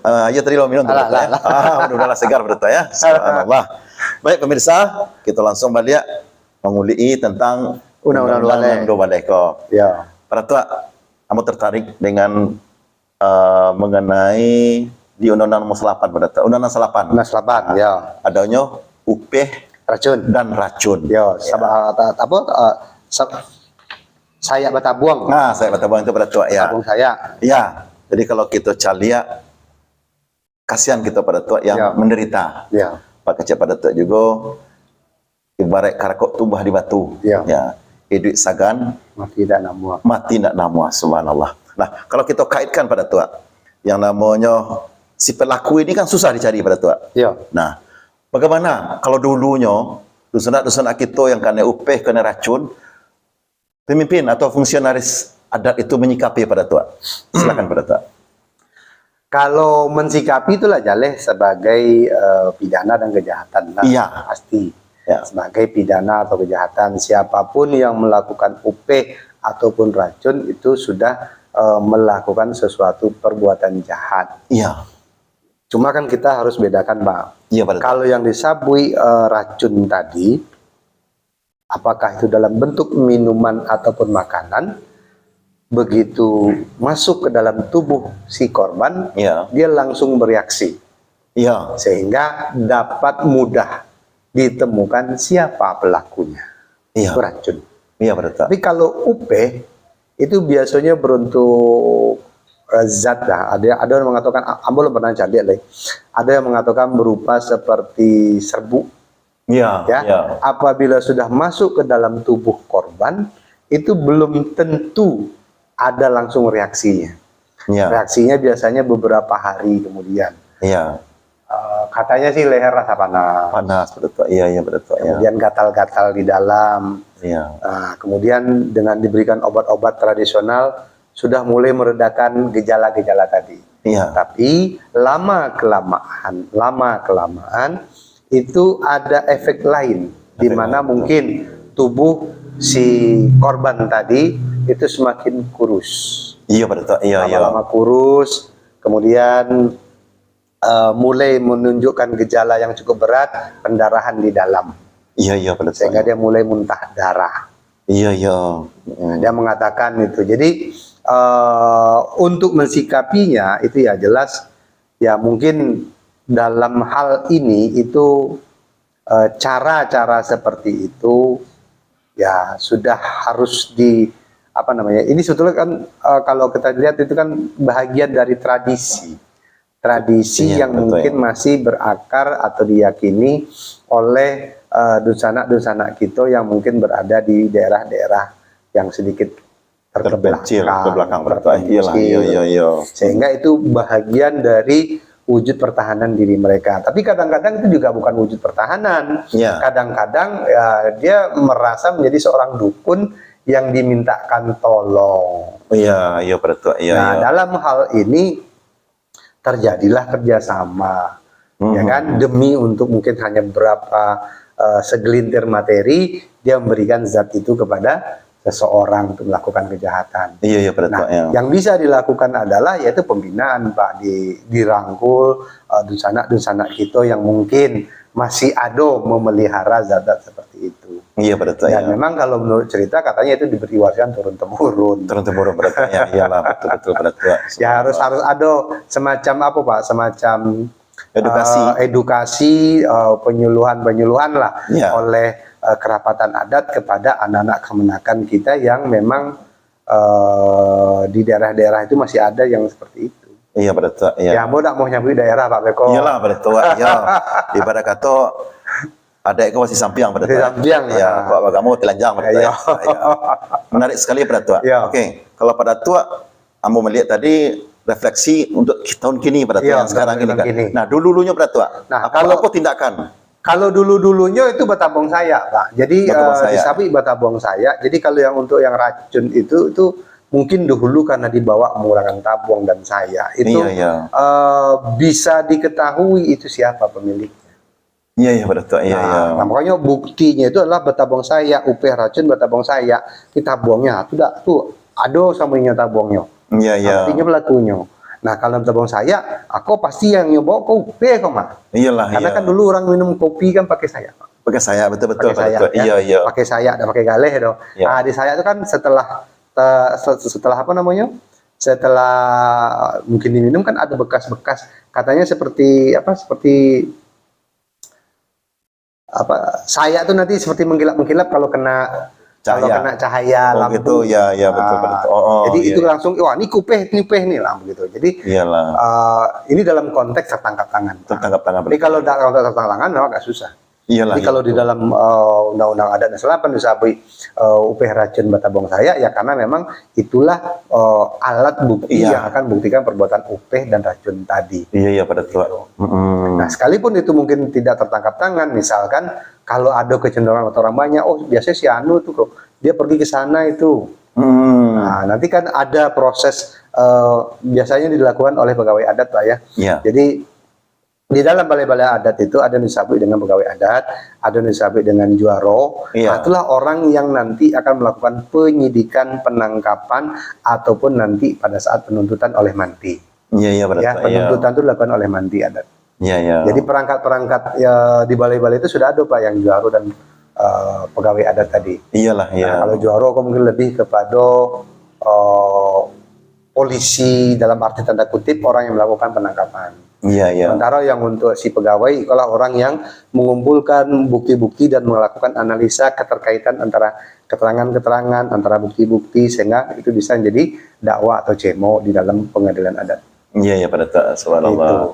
Ah, iyo, tadi lo minum tu, Pak Datuak, ya. Alah, alah. Ah, mudah-mudahan lah segar, Pak Datuak, ya. Subhanallah. Baik, pemirsa, kita langsung baliak manguliki tentang Undang-undang Undang-Undang Duo Baleh. Duo Baleh ko. Ya. Pak Datuak, ambo tertarik dengan, eh, mengenai di Undang-Undang Nomor Salapan, Pak Datuak. Undang-Undang Salapan. Undang Salapan, ya. Adonyo upeh Racun. dan racun. Ya, Ya. saba-, ta-, apa, eh, sa-, sayak batabuang. Nah, sayak batabuang itu, Pak Datuak, ya. Tabuang sayak. Ya. Jadi, kalau kita caliak, kasihan kita, Pak Datuak, yang Ya. menderita. Ya. Pak, kecek Pak Datuak juga, ibarat karakok tumbah di batu. Ya. Ya. Iduik sagan, Mati dak namuah. mati dak namuah, subhanallah. Nah, kalau kita kaitkan, Pak Datuak, yang namanya si pelaku ini kan susah dicari, Pak Datuak. Ya. Nah, bagaimana kalau dulunyo, dunsanak-dunsanak kita yang kanai upeh, kanai racun, pemimpin atau fungsionaris adat itu menyikapi, Pak Datuak? Silakan, Pak Datuak. Kalau mensikapi itulah jaleh sebagai, eh, pidana dan kejahatan lah, Iya. pasti. Ya. Sebagai pidana atau kejahatan, siapapun yang melakukan upeh ataupun racun itu sudah, eh, melakukan sesuatu perbuatan jahat. Iya. Cuma kan kita harus bedakan, Bang. Iya, Pak Datuak. Kalau yang disabuik, eh, racun tadi, apakah itu dalam bentuk minuman ataupun makanan, begitu masuk ke dalam tubuh si korban, Iya. dia langsung bereaksi. Iya. Sehingga dapat mudah ditemukan siapa pelakunya. Iya. Beracun. Iya, Pak Datuak. Tapi kalau upeh, itu biasanya beruntuk, eh, zat lah. Ada, ada yang mengatakan, a-, ambo belum pernah caliak lagi. Ada yang mengatakan berupa seperti serbuk. Iya, Ya, iya. apabila sudah masuk ke dalam tubuh korban, itu belum tentu ada langsung reaksinya. Iya. Reaksinya biasanya beberapa hari kemudian. Iya. Eh, katanya sih leher rasa panas. Panas, Pak Datuak. Iya, iya, Pak Datuak, iya. Kemudian gatal-gatal di dalam. Iya. Nah, kemudian dengan diberikan obat-obat tradisional, sudah mulai meredakan gejala-gejala tadi. Iya. Tapi lama-kelamaan, lama-kelamaan, itu ada efek lain, di Efek mana lain, betul. mungkin tubuh si korban tadi itu semakin kurus. Iya, Pak Datuak. Iya, iya. Lama-lama kurus, kemudian, eh, mulai menunjukkan gejala yang cukup berat, pendarahan di dalam. Iya, iya, Pak Datuak. Sehingga dia mulai muntah darah. Iya, iya. Mm. Dia mengatakan itu. Jadi, eh, untuk mensikapinya itu ya jelas, ya mungkin dalam hal ini itu, eh, cara-cara seperti itu ya sudah harus di, apa namanya, ini sebetulnya kan, eh, kalau kita lihat itu kan bahagian dari tradisi. tradisi Iya, yang betul, mungkin ya. masih berakar atau diyakini oleh, eh, dunsanak-dunsanak kito yang mungkin berada di daerah-daerah yang sedikit terkebelakang, Terpencil, ke belakang, betul. Iyalah, iya, terpencil. iya, iya. Sehingga itu bahagian dari wujud pertahanan diri mereka. Tapi kadang-kadang itu juga bukan wujud pertahanan. Iya. Kadang-kadang, ya, dia merasa menjadi seorang dukun yang dimintakan tolong. Iya, iya, betul. Iya, Nah, iya. dalam hal ini terjadilah kerjasama, Hmm. ya kan? Demi untuk mungkin hanya berapa, eh, segelintir materi, dia memberikan zat itu kepada seseorang untuk melakukan kejahatan. Iya, iya, betul, Nah, ya. yang bisa dilakukan adalah yaitu pembinaan, Pak, di, dirangkul, eh, dunsanak-dunsanak kito yang mungkin masih ado memelihara zat-zat seperti itu. Iya, betul, Dan ya. memang kalau menurut cerita katanya itu diberi warisan turun-temurun. Turun-temurun, betul, ya. Iyalah, betul, betul, betul. Ya, harus, harus ado semacam apa, Pak? Semacam, Edukasi. eh, edukasi, eh, penyuluhan-penyuluhan lah Iya. oleh, eh, kerapatan adat kepada anak-anak kemenakan kita yang memang, eh, di daerah-daerah itu masih ada yang seperti itu. Iya, betul, iya. Ya, ambo dak mau nyebut daerah, Pak Beko. Iyalah, betul, iya. Ibarat kato, adat ko masih sampiang, Pak Datuak. Masih sampiang, Ya, ah. kok agamo telanjang, Pak Datuak. Iya. Ya. Menarik sekali, Pak Datuak. Iya. Oke, kalau Pak Datuak, ambo melihat tadi refleksi untuk ki-, tahun kini, Pak Datuak, Iya, yang sekarang tahun ini, kan. kini. Nah, dulu-dulunya, Pak Datuak, Nah, apa, kalau apa tindakan? Kalau dulu-dulunya itu batabuang sayak, Pak. Jadi, Batabuang eh, sayak. disabuik batabuang sayak. Jadi, kalau yang untuk yang racun itu, itu mungkin dahulu karena dibawa menggunakan tabuang dan sayak. Itu, Iya, iya. eh, bisa diketahui itu siapa pemiliknya. Iya, iya, Pak Datuak. Iya, Nah, iya. nah, makanya buktinya itu adalah batabuang sayak, upeh racun batabuang sayak. Di tabuangnya, tu dak, tu ado samo inyo tabuangnyo. Iya, iya. Artinya pelakunya. Nah, kalau tabuang sayak, ako pasti yang nyo bawa ko upeh ko mah. Iyalah, Karena iya. kan dulu orang minum kopi kan pakai sayak, Pak. Pakai sayak, betul, betul, Pakai sayak, betul. ya. Iya, iya. Pakai sayak, dak pakai galeh doh. Iya. Ah, di sayak tu kan setelah, eh, se-, setelah apa namanya? Setelah mungkin diminum kan ada bekas-bekas. Katanya seperti apa? Seperti apa, sayak tu nanti seperti mengkilap-mengkilap kalau kena, kalau Cahaya. kena cahaya Oh, lampu. gitu. Ya, ya, betul, Ah, betul. Oh, oh, jadi iya, itu iya. langsung, "Wah, ini upeh, ini upeh nih," lah begitu. Jadi, Iyalah. ah, ini dalam konteks tertangkap tangan, Pak. Tertangkap tangan, Jadi, betul. kalau da-, kalau tertangkap tangan memang agak susah. Iyalah, Jadi, iya, kalau di betul. dalam, ah, Undang-Undang Adat Nasional kan disabuik, ah, upeh racun batabuang sayak, ya karena memang itulah, eh, alat bukti Iya. yang akan buktikan perbuatan upeh dan racun tadi. Iya, iya, Pak Datuak. Gitu. Mm-mm. Nah, sekalipun itu mungkin tidak tertangkap tangan, misalkan kalau ada kecenderungan atau orang banyak, "Oh, biasanya si Anu tuh kok, dia pergi ke sana itu." Mm. Nah, nanti kan ada proses, eh, biasanya dilakukan oleh pegawai adat, Pak, ya. Iya. Jadi, di dalam balai-balai adat itu ada yang disebut dengan pegawai adat, ada yang disebut dengan juaro. Iya. Nah, itulah orang yang nanti akan melakukan penyidikan, penangkapan, ataupun nanti pada saat penuntutan oleh manti. Iya, iya, Pak Ya, Datuak, iya. penuntutan itu dilakukan oleh manti adat. Iya, iya. Jadi perangkat-perangkat, ya, di balai-balai itu sudah ada, Pak, yang juaro dan, eh, pegawai adat tadi. Iyalah, iya. Nah, kalau juaro kok mungkin lebih kepada, eh, polisi dalam arti tanda kutip orang yang melakukan penangkapan. Iya, iya. Sementara yang untuk si pegawai itulah orang yang mengumpulkan bukti-bukti dan melakukan analisa keterkaitan antara keterangan-keterangan, antara bukti-bukti, sehingga itu bisa menjadi dakwa atau cemo di dalam pengadilan adat. Iya, iya, Pak Datuak. Subhanallah. Itu.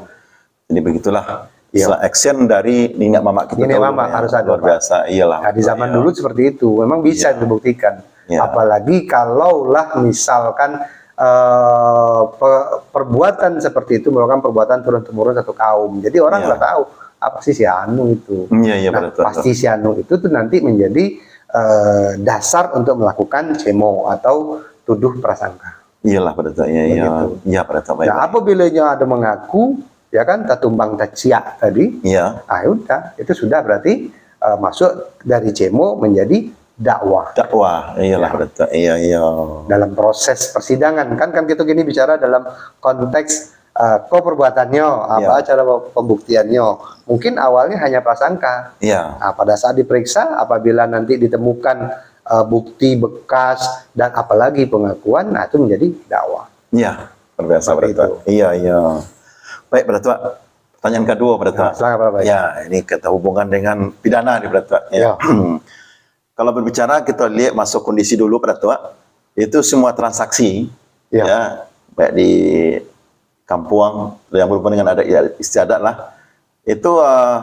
Jadi begitulah Iya. setelah action dari niniak mamak kita Niniak dahulu, mamak ya. harus ada, Luar Pak. biasa, iyalah. Nah, di zaman Iya. dulu seperti itu, memang bisa Iya. dibuktikan. Iya. Apalagi kalaulah misalkan, eh, pe-, perbuatan seperti itu merupakan perbuatan turun-temurun satu kaum. Jadi orang Iya. sudah tahu, "Ah, pasti si Anu itu." Iya, iya, Nah, betul, pasti betul. si Anu itu tuh nanti menjadi, eh, dasar untuk melakukan cemo atau tuduh prasangka. Iyalah, Pak Datuak. Iya, iya. Begitu. Iya, Pak Datuak. Baik, Nah, baik. apabila nyo ada mengaku, ya kan, tatumbang taciak tadi, Iya. ah, ya udah, itu sudah berarti, eh, masuk dari cemo menjadi dakwa. Dakwa, iyalah, Ya. Pak Datuak. Iya, iya. Dalam proses persidangan, kan, kan kita gini bicara dalam konteks, eh, ko perbuatannyo, apa Iya. cara pembuktiannyo. Mungkin awalnya hanya prasangka. Iya. Nah, pada saat diperiksa, apabila nanti ditemukan, eh, bukti bekas dan apalagi pengakuan, nah, itu menjadi dakwa. Iya, luar biasa, Seperti Pak Datuak. itu. Iya, iya. Baik, Pak Datuak. Pertanyaan kedua, Pak Datuak. Ya, silakan, Pak Datuak. Ya, ini kita hubungan dengan pidana nih, Pak Datuak. Ya. Ya. Kalau berbicara, kita lihat masuk kondisi dulu, Pak Datuak. Itu semua transaksi, Ya. ya, baik di kampuang, yang berhubungan dengan adat istiadat lah. Itu, eh,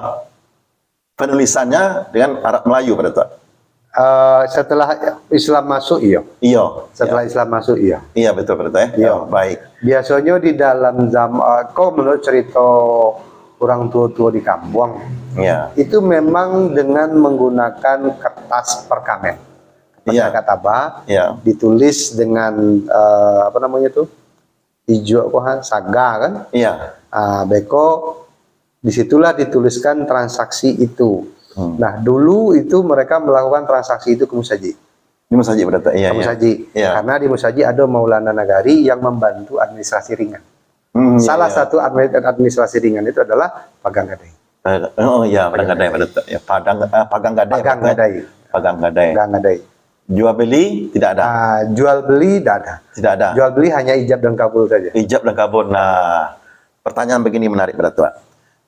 penulisannya dengan Arab Melayu, Pak Datuk. Eh, setelah Islam masuk, iyo. Iyo. Setelah Islam masuk, iyo. Iya, betul, Pak Datuk, ya. Iyo. Ya, baik. Biasanya di dalam zaman, eh, kok menurut cerita orang tua-tua di kampuang, Iya. itu memang dengan menggunakan kertas perkamen. Kertas Iya. Kat taba, Iya. ditulis dengan, eh, apa namanya tu? Ijuk apa, ha? Saga kan? Iya. Ah, beko di situlah dituliskan transaksi itu. Hmm. Nah, dulu itu mereka melakukan transaksi itu ke musajik. Di musajik, Pak Datuk? Iya, Ke iya. musajik. Iya. Karena di musajik ada Maulana Nagari yang membantu administrasi ringan. Hmm, iya, Salah iya. satu admi-, administrasi ringan itu adalah pagang gadai. Eh, oh, iya, pagang gadai, Pak Datuk. Ya, padang, eh, pagang gadai, Pagang Pak Datuk. gadai. Pagang gadai. Pagang gadai. Jual beli tidak ada? Ah, jual beli tidak ada. Tidak ada. Jual beli hanya ijab dan kabul saja. Ijab dan kabul. Nah, pertanyaan begini menarik, Pak Datuk.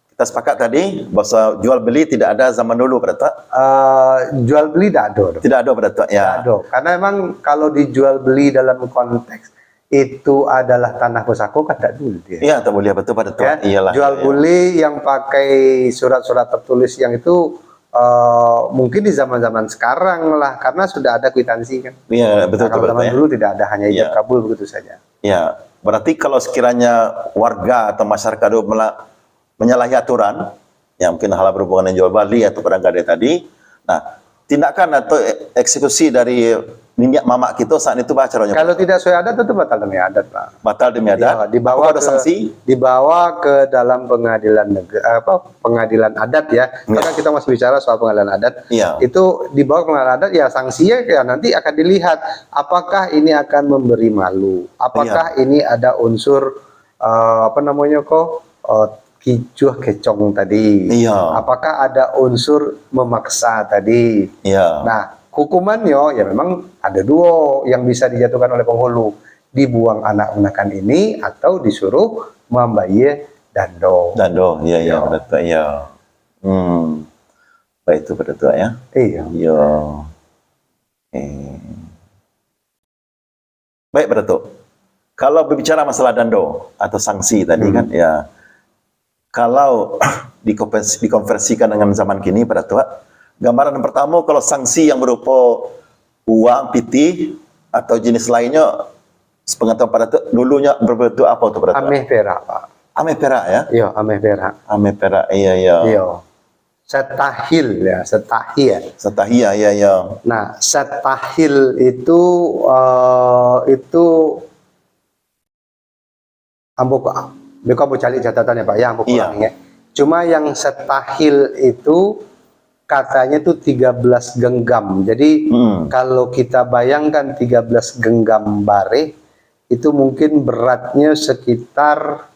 Kita sepakat tadi bahwa jual beli tidak ada zaman dulu, Pak Datuk. Ah, jual beli tidak ada, Dok. Tidak ada, Pak Datuk, ya. Tidak ada. Karena emang kalau dijual beli dalam konteks itu adalah tanah pusako, kan tak boleh. Iya, tak boleh, betul, Pak Datuk. Ya, Iyalah, jual iya. beli yang pakai surat-surat tertulis yang itu, eh, mungkin di zaman-zaman sekarang lah, karena sudah ada kwitansi kan. Iya, betul, Nah, kalau betul, zaman betul, ya. dulu tidak ada, hanya ijab Iya. kabul begitu saja. Ya, berarti kalau sekiranya warga atau masyarakat itu mela-, menyalahi aturan, ya mungkin hal berhubungan dengan jual beli atau pagang gadai tadi, nah, tindakan atau e-, eksekusi dari niniak mamak kita saat itu, baa caronyo? Kalau tidak sesuai adat, itu batal demi adat, Pak. Batal demi adat? Ya, dibawa Apakah ada ke, sanksi? dibawa ke dalam pengadilan negeri, apa, pengadilan adat, ya. Ya. Karena kita masih bicara soal pengadilan adat. Ya. Itu dibawa ke pengadilan adat, ya sanksinya ya nanti akan dilihat apakah ini akan memberi malu, apakah Ya. ini ada unsur, eh, apa namanya kok, eh, kicuah kecong tadi. Iya. Apakah ada unsur memaksa tadi? Iya. Nah, hukumannya ya memang ada dua yang bisa dijatuhkan oleh penghulu. Dibuang anak menakan ini atau disuruh mambayar dando. Dando, iya, iya, Iya. betul, iya. Hmm. Baik itu, Pak Datuk, ya. Iya. Iya. Eh. Baik, Pak Datuk. Kalau berbicara masalah dando atau sanksi tadi Hmm. kan, ya, kalau dikonvers-, dikonversikan dengan zaman kini, Pak Datuk, gambaran yang pertama, kalau sanksi yang berupa uang, pitih, atau jenis lainnya, sepengetahuan Pak Datuk, dulunya berbentuk apa tu, Pak Datuk? Ameh perak, Pak. Ameh perak, ya? Iya, ameh perak. Ameh perak, iya, iya. Iya. Setahil, ya, setahil. Setahil, ya, ya. Nah, setahil itu, eh, itu ambo ko-, beko ambo cari catatan ya, Pak, ya, ambo Iya. kurang ingat. Cuma yang setahil itu katanya tuh tiga belas genggam. Jadi, Hmm. kalau kita bayangkan tiga belas genggam bareh, itu mungkin beratnya sekitar,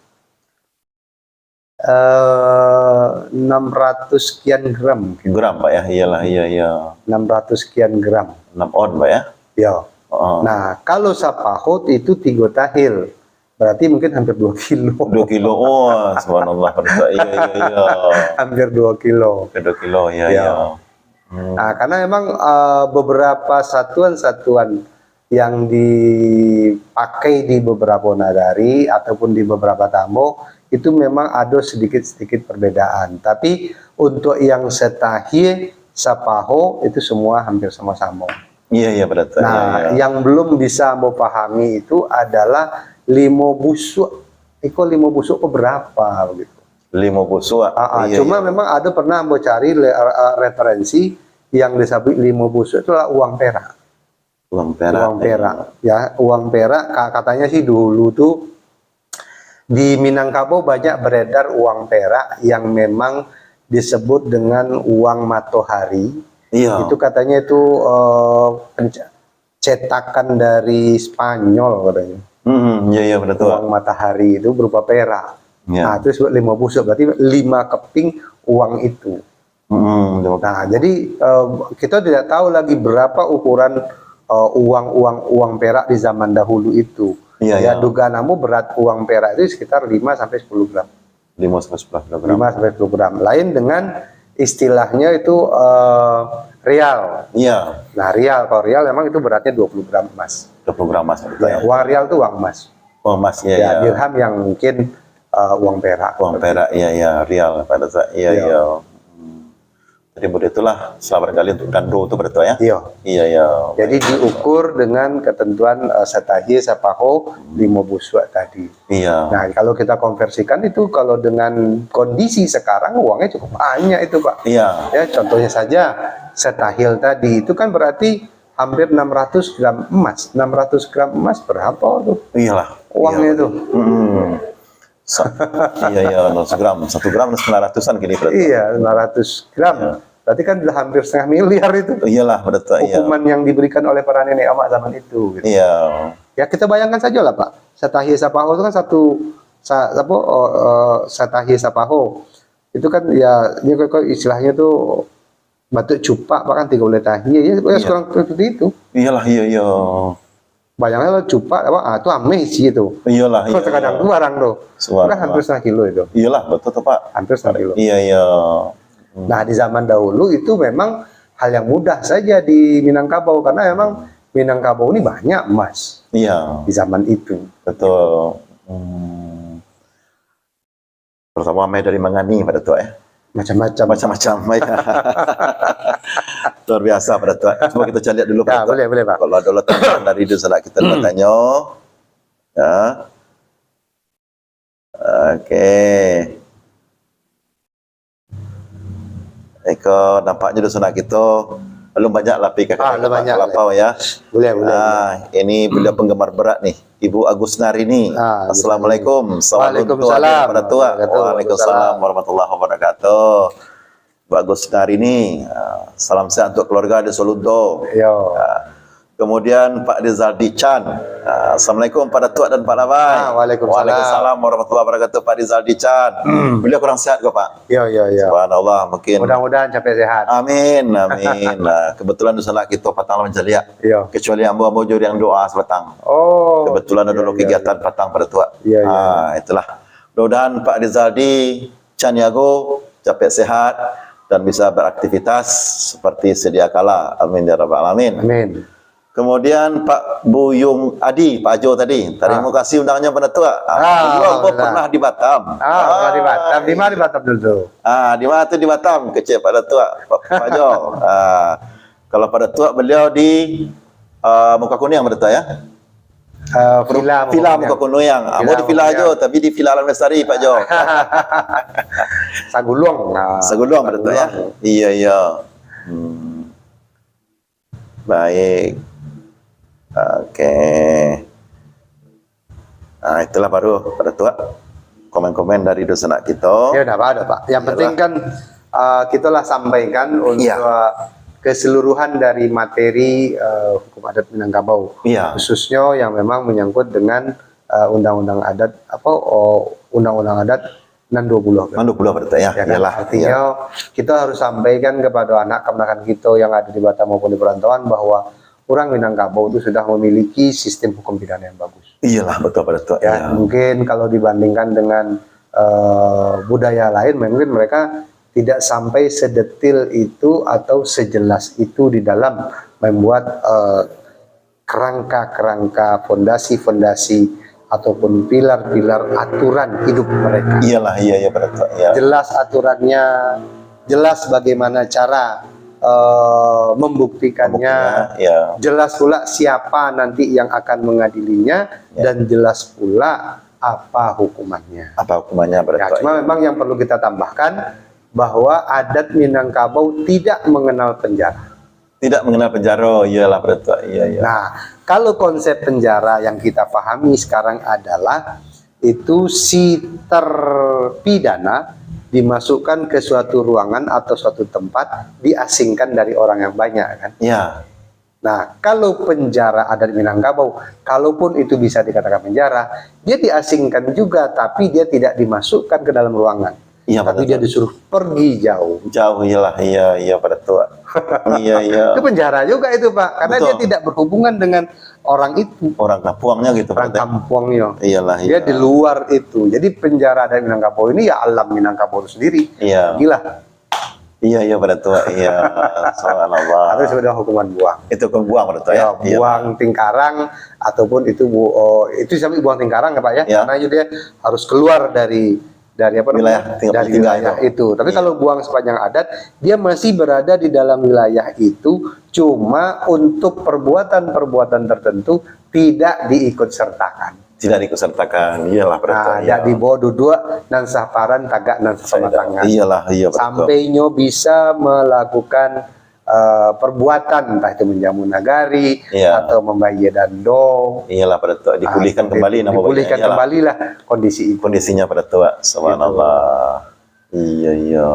eh, enam ratus sekian gram mungkin. Gram, Pak, ya? Iyalah, iya, iya. Enam ratus sekian gram. Enam on, Pak, ya? Ya. Heeh. Nah, kalau sapahut itu tiga tahil, berarti mungkin hampir dua kilo. Dua kilo, oh, subhanallah, Pak Datuk. Iya, iya, iya. Hampir dua kilo. Hampir dua kilo, iya, Ya. iya. Hmm. Nah, karena memang, eh, beberapa satuan-satuan yang dipakai di beberapa nagari ataupun di beberapa tambo, itu memang ada sedikit-sedikit perbedaan. Tapi untuk yang setahil, sapaho, itu semua hampir sama-sama. Iya, iya, Pak Datuk. Nah, Iya, iya. yang belum bisa ambo pahami itu adalah limo busuk. Iko limo busuk ko berapa begitu? Limo busuk, ah? Ah, ah, Iya, cuma iya. memang ada pernah ambo cari le-, ah, ah, referensi yang disebut limo busuk itu adalah uang perak. Uang perak, Uang iya. perak, ya, uang perak, ka-, katanya sih dulu tuh di Minangkabau banyak beredar uang perak yang memang disebut dengan uang matahari. Iya. Itu katanya itu, eh, penca-, cetakan dari Spanyol katanya. Hmm, iya, iya, Pak Datuk. Uang matahari itu berupa perak. Iya. Nah, itu disebut limo busuk, berarti lima keping uang itu. Hmm, lima Nah, jadi, eh, kita tidak tahu lagi berapa ukuran, eh, uang, uang, uang perak di zaman dahulu itu. Iya, Ya, iya. dugaan ambo berat uang perak itu sekitar lima sampai sepuluh gram. Lima sampai sepuluh kilogram. Lima sampai sepuluh gram. Lain dengan istilahnya itu, eh, rial. Iya. Nah, rial, kalau rial memang itu beratnya dua puluh gram emas. Dua puluh gram emas, betul Ya, ya. uang rial itu uang emas. Oh, emas, iya, Ya, iya. Dirham yang mungkin uh, uang perak. Uang perak, iya, iya, rial pada saat, iya, Iya. iya. Hmm. Jadi model itulah, salah barangkali untuk gando tu pada tu ya. Iya. Iya, iya. Jadi diukur dengan ketentuan uh, satahir sapaho limo busuak tadi. Iya. Nah, kalau kita konversikan itu, kalau dengan kondisi sekarang, uangnya cukup banyak itu, Pak. Iya. Ya, contohnya saja, satahir tadi itu kan berarti hampir enam ratus gram emas. Enam ratus gram emas berapa tuh? Iyalah. Uangnya Iya. itu. Mm-mm. Sa- iya, iya, enam ratus gram. Satu gram sembilan ratusan kini berarti. Iya, lima ratus gram. Iya. Berarti kan udah hampir setengah miliar itu. Iyalah, pada tu, iya. Hukuman yang diberikan oleh para nenek mamak zaman itu. Gitu. Iya. Ya, kita bayangkan saja lah, Pak. Satahir sapaho itu kan satu sa, apa, oh, eh, satahir sapaho. Itu kan ya, ini kok, kok istilahnya tuh batuk cupak, Pak, kan tiga belas tahir. Ya, ya, Iya. Kurang seperti itu. Iyalah, iya, iya. Bayangkan lah cupak, apa, ah, itu ameh sih itu. Iyalah, iya. Kalau sekadang Iya. tuh barang tuh. Subhanallah. Kan hampir setengah kilo itu. Iyalah, betul tu, Pak. Hampir setengah kilo. Iya, iya. Nah, di zaman dahulu itu memang hal yang mudah saja di Minangkabau, karena memang Minangkabau ini banyak emas Iya, di zaman itu. Betul. Hmm. Terutama ameh dari Mangani pada tu ya. Macam-macam. Macam-macam ya. Luar biasa pada tu. Cuba kita cari dulu Ya, pada tu. Boleh, boleh, Pak. Kalau ada lah teman dari dusun kita nak tanyo. Ya. Oke. Iko nampaknyo dusun kita belum banyak lapih ka Ah, belum banyak. Lapau ya. Boleh, boleh. Ah, ini beliau penggemar berat nih, Ibu Agus Narini. Ah, Agus Assalamualaikum. Waalaikumsalam. Pada tuan. Waalaikumsalam. Waalaikumsalam warahmatullahi wabarakatuh. Ibu Agus Narini, ah, salam sehat untuk keluarga di Soludo. Yo. Ah, kemudian Pak Rizaldi Chan. Ah, Assalamualaikum Pak Datuak dan Pak Labai. Ah, waalaikumsalam. Waalaikumsalam warahmatullahi wabarakatuh Pak Rizaldi Chan. Beliau kurang sehat kok Pak. Yo, yo, yo. Subhanallah, mungkin. Mudah-mudahan capek sehat. Amin, amin. Nah, kebetulan di sana kita patang lah mancaliak. Yo. Kecuali ambo-ambo juri yang doa sebatang. Oh. Kebetulan ada Iya, dulu iya, kegiatan iya. patang pada tuak. Iya, iya. Ah, itulah. Mudah-mudahan Pak Rizaldi Caniago capek sehat dan bisa beraktivitas seperti sedia kala. Amin ya rabbal alamin. Amin. Kemudian Pak Buyung Adi, Pak Ajo tadi. Terima Ah. kasih undangnya pada tuak. Ah, Dulu ambo alhamdulillah. Pernah di Batam. Ah, pernah di Batam. Di mana di Batam dulu? Ah, di mana tu di Batam? Kecil Pak Datuak, Pak, Pak Ajo. Ah, kalau Pak Datuak beliau di ah, Muka Kuniang Pak Datuak ya? Eh, villa, Villa Muka Kuniang. Ah, Villa di villa Muka Ajo, tapi di Villa Alam Lestari Pak Jo. Saguluang. Ah, Saguluang Pak Datuak ya? Saguluang. Iya, iya. Hmm. Baik. Oke. Nah, itulah baru Pak Datuak komen-komen dari dusun kita. Ya, tidak apa-apa, Pak. Yang penting kan uh, kita lah sampaikan untuk Iya. keseluruhan dari materi uh, hukum adat Minangkabau. Iya. Khususnya yang memang menyangkut dengan uh, undang-undang adat apa oh, undang-undang adat enam dua puluh. Mana dua puluh Pak Datuak ya? Ya kan? Iyalah. Artinya kita harus sampaikan kepada anak keponakan kita yang ada di Batam maupun di perantauan bahwa orang Minangkabau itu sudah memiliki sistem hukum pidana yang bagus. Iyalah, betul Pak Datuak. Ya, Iya. Mungkin kalau dibandingkan dengan uh, budaya lain, mungkin mereka tidak sampai sedetil itu atau sejelas itu di dalam membuat uh, kerangka-kerangka, fondasi-fondasi ataupun pilar-pilar aturan hidup mereka. Iyalah, iya, iya Pak Datuak. Iya. Jelas aturannya, jelas bagaimana cara uh, membuktikannya, Membuktinya, iya. Jelas pula siapa nanti yang akan mengadilinya, Ya. Dan jelas pula apa hukumannya. Apa hukumannya Pak Ya, Datuak? cuma memang yang perlu kita tambahkan bahwa adat Minangkabau tidak mengenal penjara. Tidak mengenal penjara, iyalah Pak Datuak. Iya, iya. Nah, kalau konsep penjara yang kita pahami sekarang adalah itu si terpidana dimasukkan ke suatu ruangan atau suatu tempat, diasingkan dari orang yang banyak, kan. Ya. Nah, kalau penjara adat Minangkabau, kalaupun itu bisa dikatakan penjara, dia diasingkan juga, tapi dia tidak dimasukkan ke dalam ruangan. Iya, Tapi Pak dia Datuak. Disuruh pergi jauh. Jauh, iyalah, iya, iya Pak Datuak. Iya, iya. Itu penjara juga itu, Pak, karena Betul. Dia tidak berhubungan dengan orang itu. Orang kampuangnya gitu, Pak Orang Datuak. Kampuangnya. Iyalah, Dia iya. Di luar itu. Jadi penjara adat Minangkabau ini ya alam Minangkabau itu sendiri. Iya. Gila. Iya, iya, Pak Datuk. Iya. Subhanallah. Atau disebut dengan hukuman buang. Itu hukuman buang, Pak Datuk, ya? Ya, buang tingkarang ataupun itu bu-, oh, itu sampai buang tingkarang ya, Pak, ya? Ya. Karena itu dia harus keluar dari, dari apa namanya? Wilayah tinggal, dari tinggal wilayah itu. Itu. Tapi iya, kalau buang sepanjang adat, dia masih berada di dalam wilayah itu, cuma untuk perbuatan-perbuatan tertentu tidak diikut sertakan. Tidak diikut sertakan. Iyalah, Pak Datuk. Nah, iya, tidak dibawa duduak nan saparan tagak nan sapamatangan. Iyalah, iya, Pak Datuk. Sampai nyo bisa melakukan, eh, perbuatan, entah itu menjamu nagari, iya, atau membayia dando. Iyalah, Pak Datuk. Ah, dipulihkan seperti kembali itu. Nama dipulihkan baiknya, iyalah, kembalilah kondisi itu. Kondisinya, Pak Datuk. Gitu. Subhanallah. Iya, iya.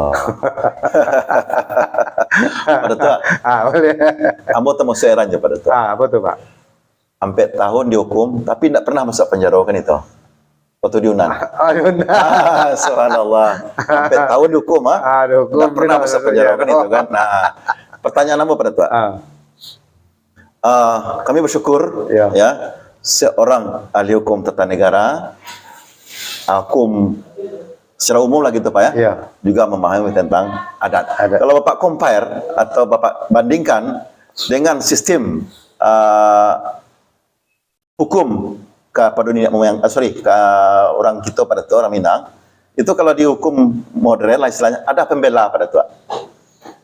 Pak Datuk. Ah, boleh. Ambo termasuk heran je, Pak Datuk. Ah, apa tu, Pak? Ampek tahun dihukum, tapi ndak pernah masuk penjara kan itu. Waktu di Yunan. Ah, Yunan. Ah, subhanallah. Ampek tahun dihukum, ah. Ah, dihukum, ndak pernah masuk penjara kan itu kan. Nah, pertanyaan ambo, Pak Datuk. Ah. Ah, kami bersyukur, ya, ya, seorang ahli hukum tata negara, ah, hukum secara umum lah gitu, Pak, ya, ya, juga memahami tentang adat. Adat. Kalau Bapak compare atau Bapak bandingkan dengan sistem, ah, hukum ka pado niniak moyang, ah, sorry, ka urang kito, Pak Datuk, urang Minang, itu kalau di hukum modern lah istilahnya, ada pembela, Pak Datuk.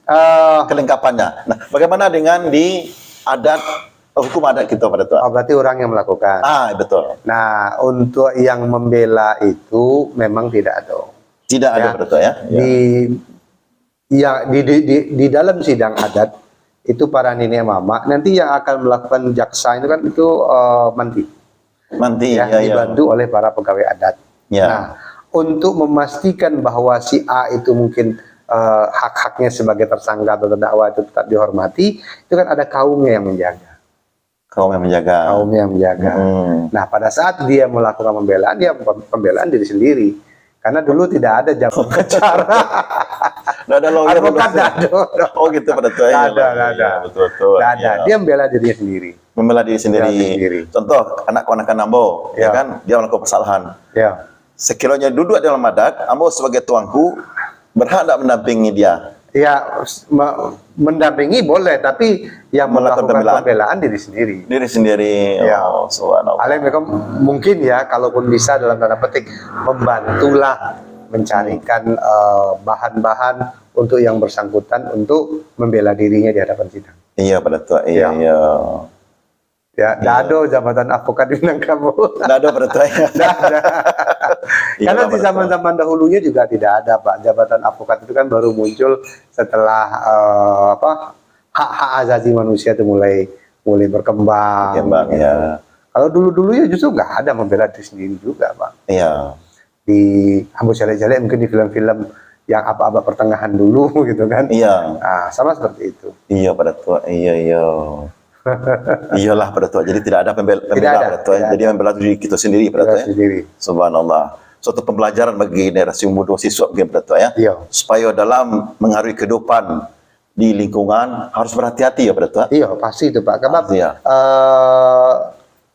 Ah. Kelengkapannya. Nah, bagaimana dengan di adat, hukum adat kito, Pak Datuk? Oh, berarti orang yang melakukan. Ah, betul. Nah, untuk yang membela itu memang tidak ada. Tidak ada, ya, Pak Datuk, ya? Ya. Di, ya, di, di, di, di dalam sidang adat, itu para niniak mamak nanti yang akan melakukan jaksa itu kan itu, eh, manti. Manti, ya, ya, ya, dibantu oleh para pegawai adat. Ya. Nah, untuk memastikan bahwa si A itu mungkin, eh, hak-haknya sebagai tersangka atau terdakwa itu tetap dihormati, itu kan ada kaumnya yang menjaga. Kaum yang menjaga. Kaum yang menjaga. Hmm. Nah, pada saat dia melakukan pembelaan, dia pem-, pembelaan diri sendiri. Karena dulu tidak ada jam pengacara. Nggak ada lawyer. Advokat dulu. Nggak ada. Oh, gitu, Pak Datuk. Nggak ada, nggak ada. Iya, betul, betul. Nggak ada. Iya. Dia membela dirinya sendiri. Membela diri sendiri. Membela diri sendiri. Contoh, anak keponakan ambo, ya, ya, kan, dia melakukan kesalahan. Ya. Sekiranya duduk dalam adat, ambo sebagai tuanku, berhak nggak mendampingi dia? Ya, me-, mendampingi boleh, tapi yang melakukan pembelaan, melakukan pembelaan diri sendiri. Diri sendiri. Ya. Oh, subhanallah. Alaikum, mungkin ya, kalaupun bisa dalam tanda petik, membantulah mencarikan, eh, bahan-bahan untuk yang bersangkutan untuk membela dirinya di hadapan sidang. Iya, Pak Datuk. Iya, ya, iya. Ya, ndak ada jabatan advokat di Minangkabau. Ndak ada, Pak Datuk, ya. Ndak ada. Iya, Pak Datuk. Karena di zaman-zaman dahulunya juga tidak ada, Pak. Jabatan advokat itu kan baru muncul setelah, eh, apa, hak-hak asasi manusia itu mulai, mulai berkembang, berkembang, gitu. Ya. Kalau dulu-dulunya justru nggak ada, membela diri sendiri juga, Pak. Iya. Di, ambo caliak-caliak mungkin di film-film yang abad-abad pertengahan dulu gitu kan. Iya. Ah, sama seperti itu. Iya, Pak Datuk. Iya, iya. Iyalah, Pak Datuk. Jadi tidak ada pembel-, tidak pembela, ada, Pak Datuk, ya. Tidak ada. Jadi membela diri kita sendiri, Pak Datuk, ya. Kita sendiri. Subhanallah. Suatu pembelajaran bagi generasi muda siswa mungkin, Pak Datuk, ya. Iya. Supaya dalam mengharui kehidupan di lingkungan harus berhati-hati ya, Pak Datuk, ya. Iya, pasti itu, Pak. Karena, pasti, ya, eh,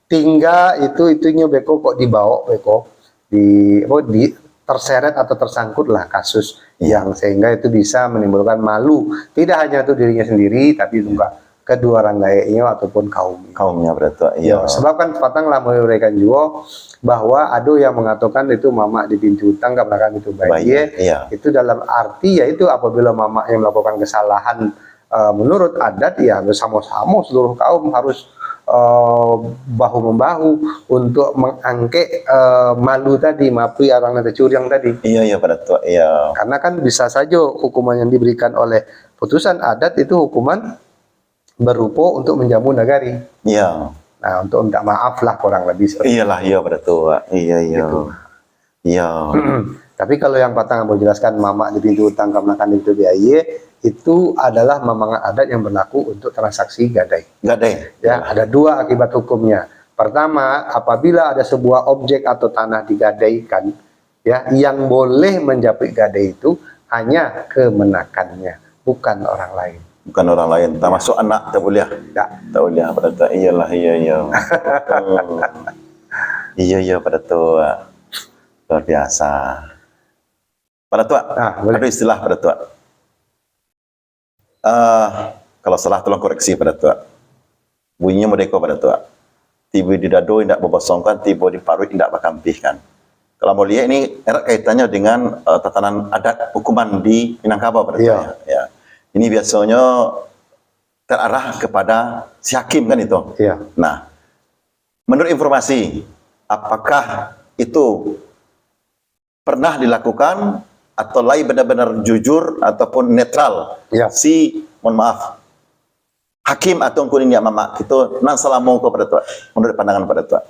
tingga itu, itunyo beko kok dibawa beko, di, apa, di, terseret atau tersangkut lah kasus, iya, yang sehingga itu bisa menimbulkan malu, tidak hanya untuk dirinya sendiri, tapi juga kedua orang gaeknyo ataupun kaum. Kaumnya, Pak Datuk, iya. Ya, sebab kan patang lah menguraikan juo bahwa ado yang mengatakan itu mamak di pintu utang, kamanakan itu bayia. Bayia, iya. Itu dalam arti yaitu apabila mamak yang melakukan kesalahan, eh, menurut adat, ya, bersama-sama seluruh kaum harus, eh, bahu-membahu untuk mengangkek, eh, malu tadi, maafui arang nan tacuriang tadi. Iya, iya, Pak Datuk, iya. Karena kan bisa saja hukuman yang diberikan oleh putusan adat itu hukuman berupa untuk menjamu nagari. Iya. Nah, untuk minta maaf lah kurang lebih seperti itu. Iyalah, iya, Pak Datuk. Iya, iya. Gitu. Iya. Tapi kalau yang patang ambo jelaskan, mamak di pintu utang, kamanakan di pintu bayia, itu adalah mamangan adat yang berlaku untuk transaksi gadai. Gadai. Ya, ada dua akibat hukumnya. Pertama, apabila ada sebuah objek atau tanah digadaikan, ya, yang boleh menjapik gadai itu hanya kemenakannya, bukan orang lain. Bukan orang lain, ya, termasuk anak tak boleh. Tak. Tak boleh, Pak Datuk. Iyalah, iya, iya. Hmm. Iya, iya, Pak Datuk. Luar biasa. Pak Datuk, ah, boleh, ada istilah, Pak Datuk. Ah, kalau salah, tolong koreksi, Pak Datuak. Bunyinyo modeko, Pak Datuak. Tibo di dado indak babosongkan, tibo di paruik indak bakampihkan. Kalau ambo liek, ini erat kaitannyo dengan, eh, tatanan adat hukuman di Minangkabau, Pak Datuak, Iya. ya. Ya. Ini biasonyo terarah kepada si hakim, kan itu. Iya. Nah, menurut informasi, apakah itu pernah dilakukan atau lai benar-benar jujur ataupun netral, Iya. si, mohon maaf, hakim atau ungku niniak mamak kito nan salamo ko, Pak Datuak, menurut pandangan Pak Datuak?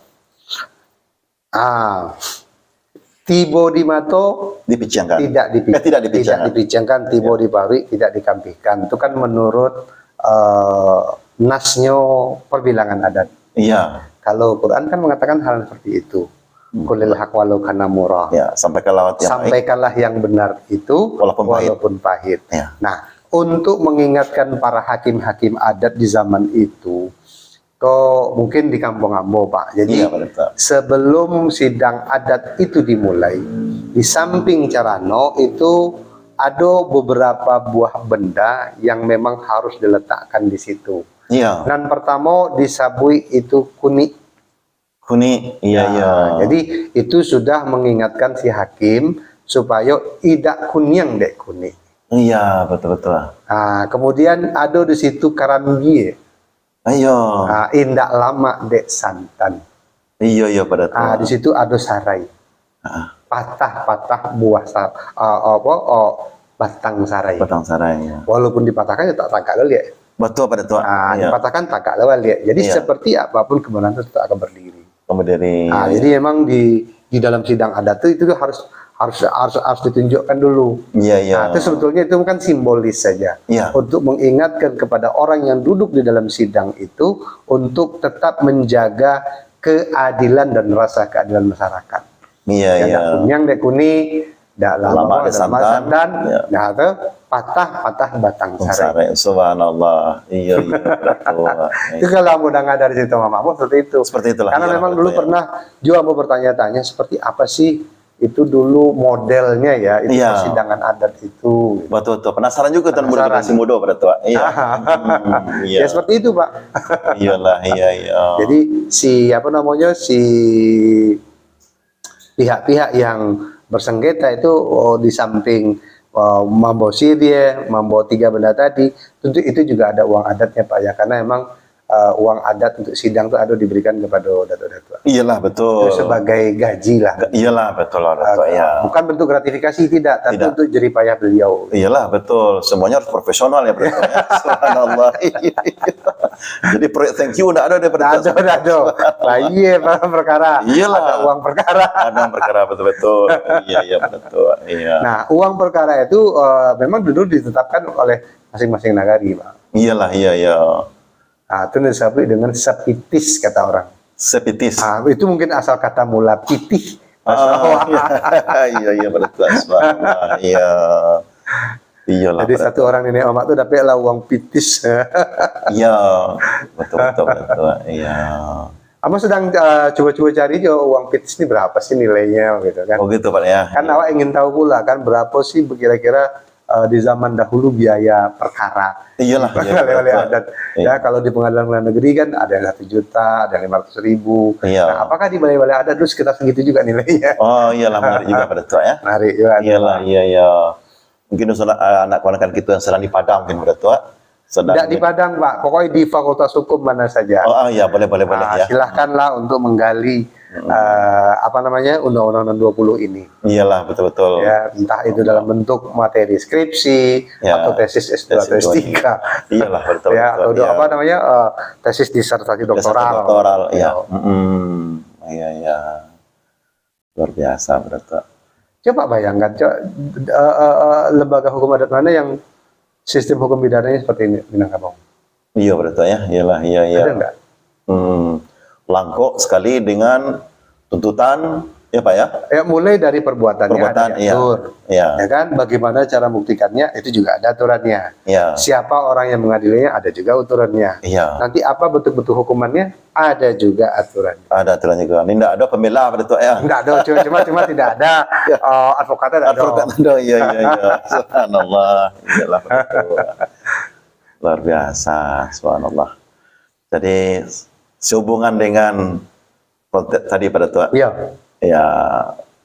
Ah, tibo di mato Dipiciangkan. tidak dipi-, Eh, tidak dipiciangkan. tidak dipiciangkan, tibo Ya. di paruik tidak dikampihkan. Itu kan menurut, eh, nasnyo perbilangan adat. Iya. Kalau Quran kan mengatakan hal seperti itu. Hmm. "Qulil haq walau kana murra." Ya, sampaikanlah yang baik. Sampaikanlah yang benar itu Walaupun pahit. walaupun pahit. Ya. Nah, untuk mengingatkan para hakim-hakim adat di zaman itu, ko mungkin di kampung ambo, Pak. Jadi, Iya, Pak Datuak. sebelum sidang adat itu dimulai, di samping carano itu ado beberapa buah benda yang memang harus diletakkan di situ. Iya. Nan pertamo disabuik itu kunik. Kunik, iya, Ya, iya. jadi itu sudah mengingatkan si hakim supayo idak kuniang dek kunik. Iya, betul-betul. Ah, kemudian ado di situ karambia. Iyo. Ah, indak lamak dek santan. Iyo, iyo, Pak Datuak. Ah, di situ ado sarai. Ah. Patah-patah buah sa-, ah, apa, oh, batang sarai. Batang sarai, ya. Walaupun dipatahkan, ya tak tagak lo liak. Betul, Pak Datuak. Ah, Iya. dipatahkan tagak lo liak. Jadi Iya. seperti apapun kebenaran itu tetap akan berdiri. Berdiri. Ah, jadi memang di, di dalam sidang adat tu itu harus, harus, harus, harus ditunjukkan dulu. Iya, iya. Ah, itu sebetulnya itu kan simbolis saja. Iya. Untuk mengingatkan kepada orang yang duduk di dalam sidang itu untuk tetap menjaga keadilan dan rasa keadilan masyarakat. Iya, Yang iya. dak kuniang, dak kuning, dak Lamak lamak, dak dak santan. santan. Iya. Nah, tu patah, patah batang Batang sarai. sarai. Subhanallah. Iya, iya, betul. Itu kalau ambo dengar dari cerita mamak ambo seperti itu. Seperti itulah, Karena iya, memang betul, dulu ya. pernah juga ambo bertanya-tanya seperti apa sih itu dulu modelnya ya, itu Iya. persidangan adat itu. Betul, betul. Penasaran juga tuan muda Penasaran. generasi muda, Pak Datuak. Iya. Hmm, iya. Ya, seperti itu, Pak. Iyalah, iya, iya. Jadi, si, apa namanya, si pihak-pihak yang bersengketa itu, oh, di samping, oh, mambawa siriah, mambawa tiga benda tadi, tentu itu juga ada uang adatnya, Pak, ya, karena emang, eh, uang adat untuk sidang tu ada diberikan kepada datuk-datuk. Iyalah, betul. Itu sebagai gaji lah. Ga-, iyalah, betul lah, Datuk, Ah, ya. bukan bentuk gratifikasi, tidak, tapi Tidak. untuk jerih payah beliau. Iyalah, betul. Semuanya harus profesional ya, Pak Datuak, ya. Subhanallah. Jadi proyek thank you ndak ada daripada Tak ada, tak ada. Lah, iya, perkara. Iyalah. Ada uang perkara. Ada uang perkara, betul-betul. Iya, iya, betul. Iya. Nah, uang perkara itu, eh, memang dulu ditetapkan oleh masing-masing nagari, Pak. Iyalah, iya, iya. Nah, itu disebut dengan sepitis, kata orang. Sepitis. Ah, itu mungkin asal kata mula pitih. Ah, Asal iya, iya, iya, betul. Subhanallah, iya. Iyalah, Jadi, betul. satu orang niniak mamak tu dapatlah uang pitis. Iya, betul, betul, betul. Iya. Ambo sedang, eh, cuba-cuba cari jo uang pitis ni berapa sih nilainya, gitu kan. Oh, gitu, Pak, ya. Kan Iya. awak ingin tahu pula kan berapa sih kira-kira, eh, di zaman dahulu biaya perkara. Iyalah, iya, Balai-balai betul. adat. Iya. Ya, kalau di pengadilan negeri kan ada yang satu juta, ada yang lima ratus ribu. Iya. Nah, apakah di balai-balai adat dulu sekitar segitu juga nilainya? Oh, iyalah, menarik juga, Pak Datuak, ya. Menarik juga. Iyalah, iya, iya. Mungkin sanak, eh, anak keponakan kita yang sedang di Padang mungkin, Pak Datuak. Sedang Tidak di mungkin Padang, Pak. Pokoknya di Fakultas Hukum mana saja. Oh, ah, ya, boleh, boleh, boleh, Ah, ya. silahkanlah untuk menggali, Mm-mm. eh, apa namanya, Undang-Undang Nomor dua puluh ini. Iyalah, betul-betul. Ya, entah itu dalam bentuk materi skripsi, Ya. atau tesis S dua atau S tiga. Iyalah, betul, Ya, betul, atau iya. apa namanya, eh, tesis disertasi Disertasi doktoral. doktoral, iya. Ya. Mm-mm. Iya, iya. Luar biasa, Pak Datuak. Coba bayangkan, co-, eh, eh, eh, lembaga hukum adat mana yang sistem hukum pidananya seperti ini, Minangkabau? Iya, Pak Datuak, ya. Iyalah, iya, iya. Ada nggak? Hmm. Langkok sekali dengan tuntutan, ya, Pak, ya? Ya, mulai dari perbuatannya Perbuatan, ada iya. diatur. Iya. Ya kan? Bagaimana cara membuktikannya, itu juga ada aturannya. Iya. Siapa orang yang mengadilinya, ada juga aturannya. Iya. Nanti apa bentuk-bentuk hukumannya, ada juga aturannya. Ada aturan juga. Ini ndak ada pembela, Pak Datuak, ya? Ndak ada, cuma, cuma, cuma tidak ada, Ya. eh, advokatnya ndak ada. Advokat ndak ada, iya, iya, iya. Subhanallah. Iyalah, Pak Datuak. Luar biasa, subhanallah. Jadi, sehubungan dengan konteks tadi, Pak Datuak. Iya. Ya,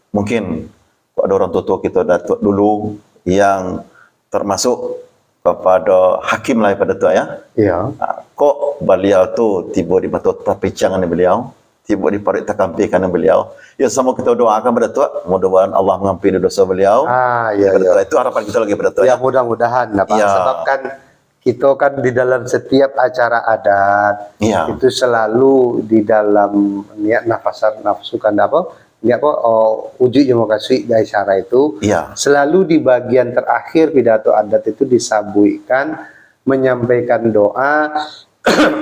mungkin kok ada orang tua-tua kita, Datuak, dulu yang termasuk kepada hakim lah, Pak Datuak, ya. Iya. Ah, kok beliau tu tibo di mato tapicangan beliau, tibo di paruik takampihkan beliau. Ya, sama kita doakan, Pak Datuak, mudah-mudahan Allah mengampuni dosa beliau. Ah, iya, Pak Datuak, iya. Itu harapan kita lagi, Pak Datuak, ya, ya. Mudah-mudahan lah, Pak. Iya. Sebab kan kita kan di dalam setiap acara adat, iya, itu selalu di dalam niat nafasar nafsu kan apa? Niat apa? Oh, ujuk je mukasuik di acara itu. Iya. Selalu di bagian terakhir pidato adat itu disabuikan menyampaikan doa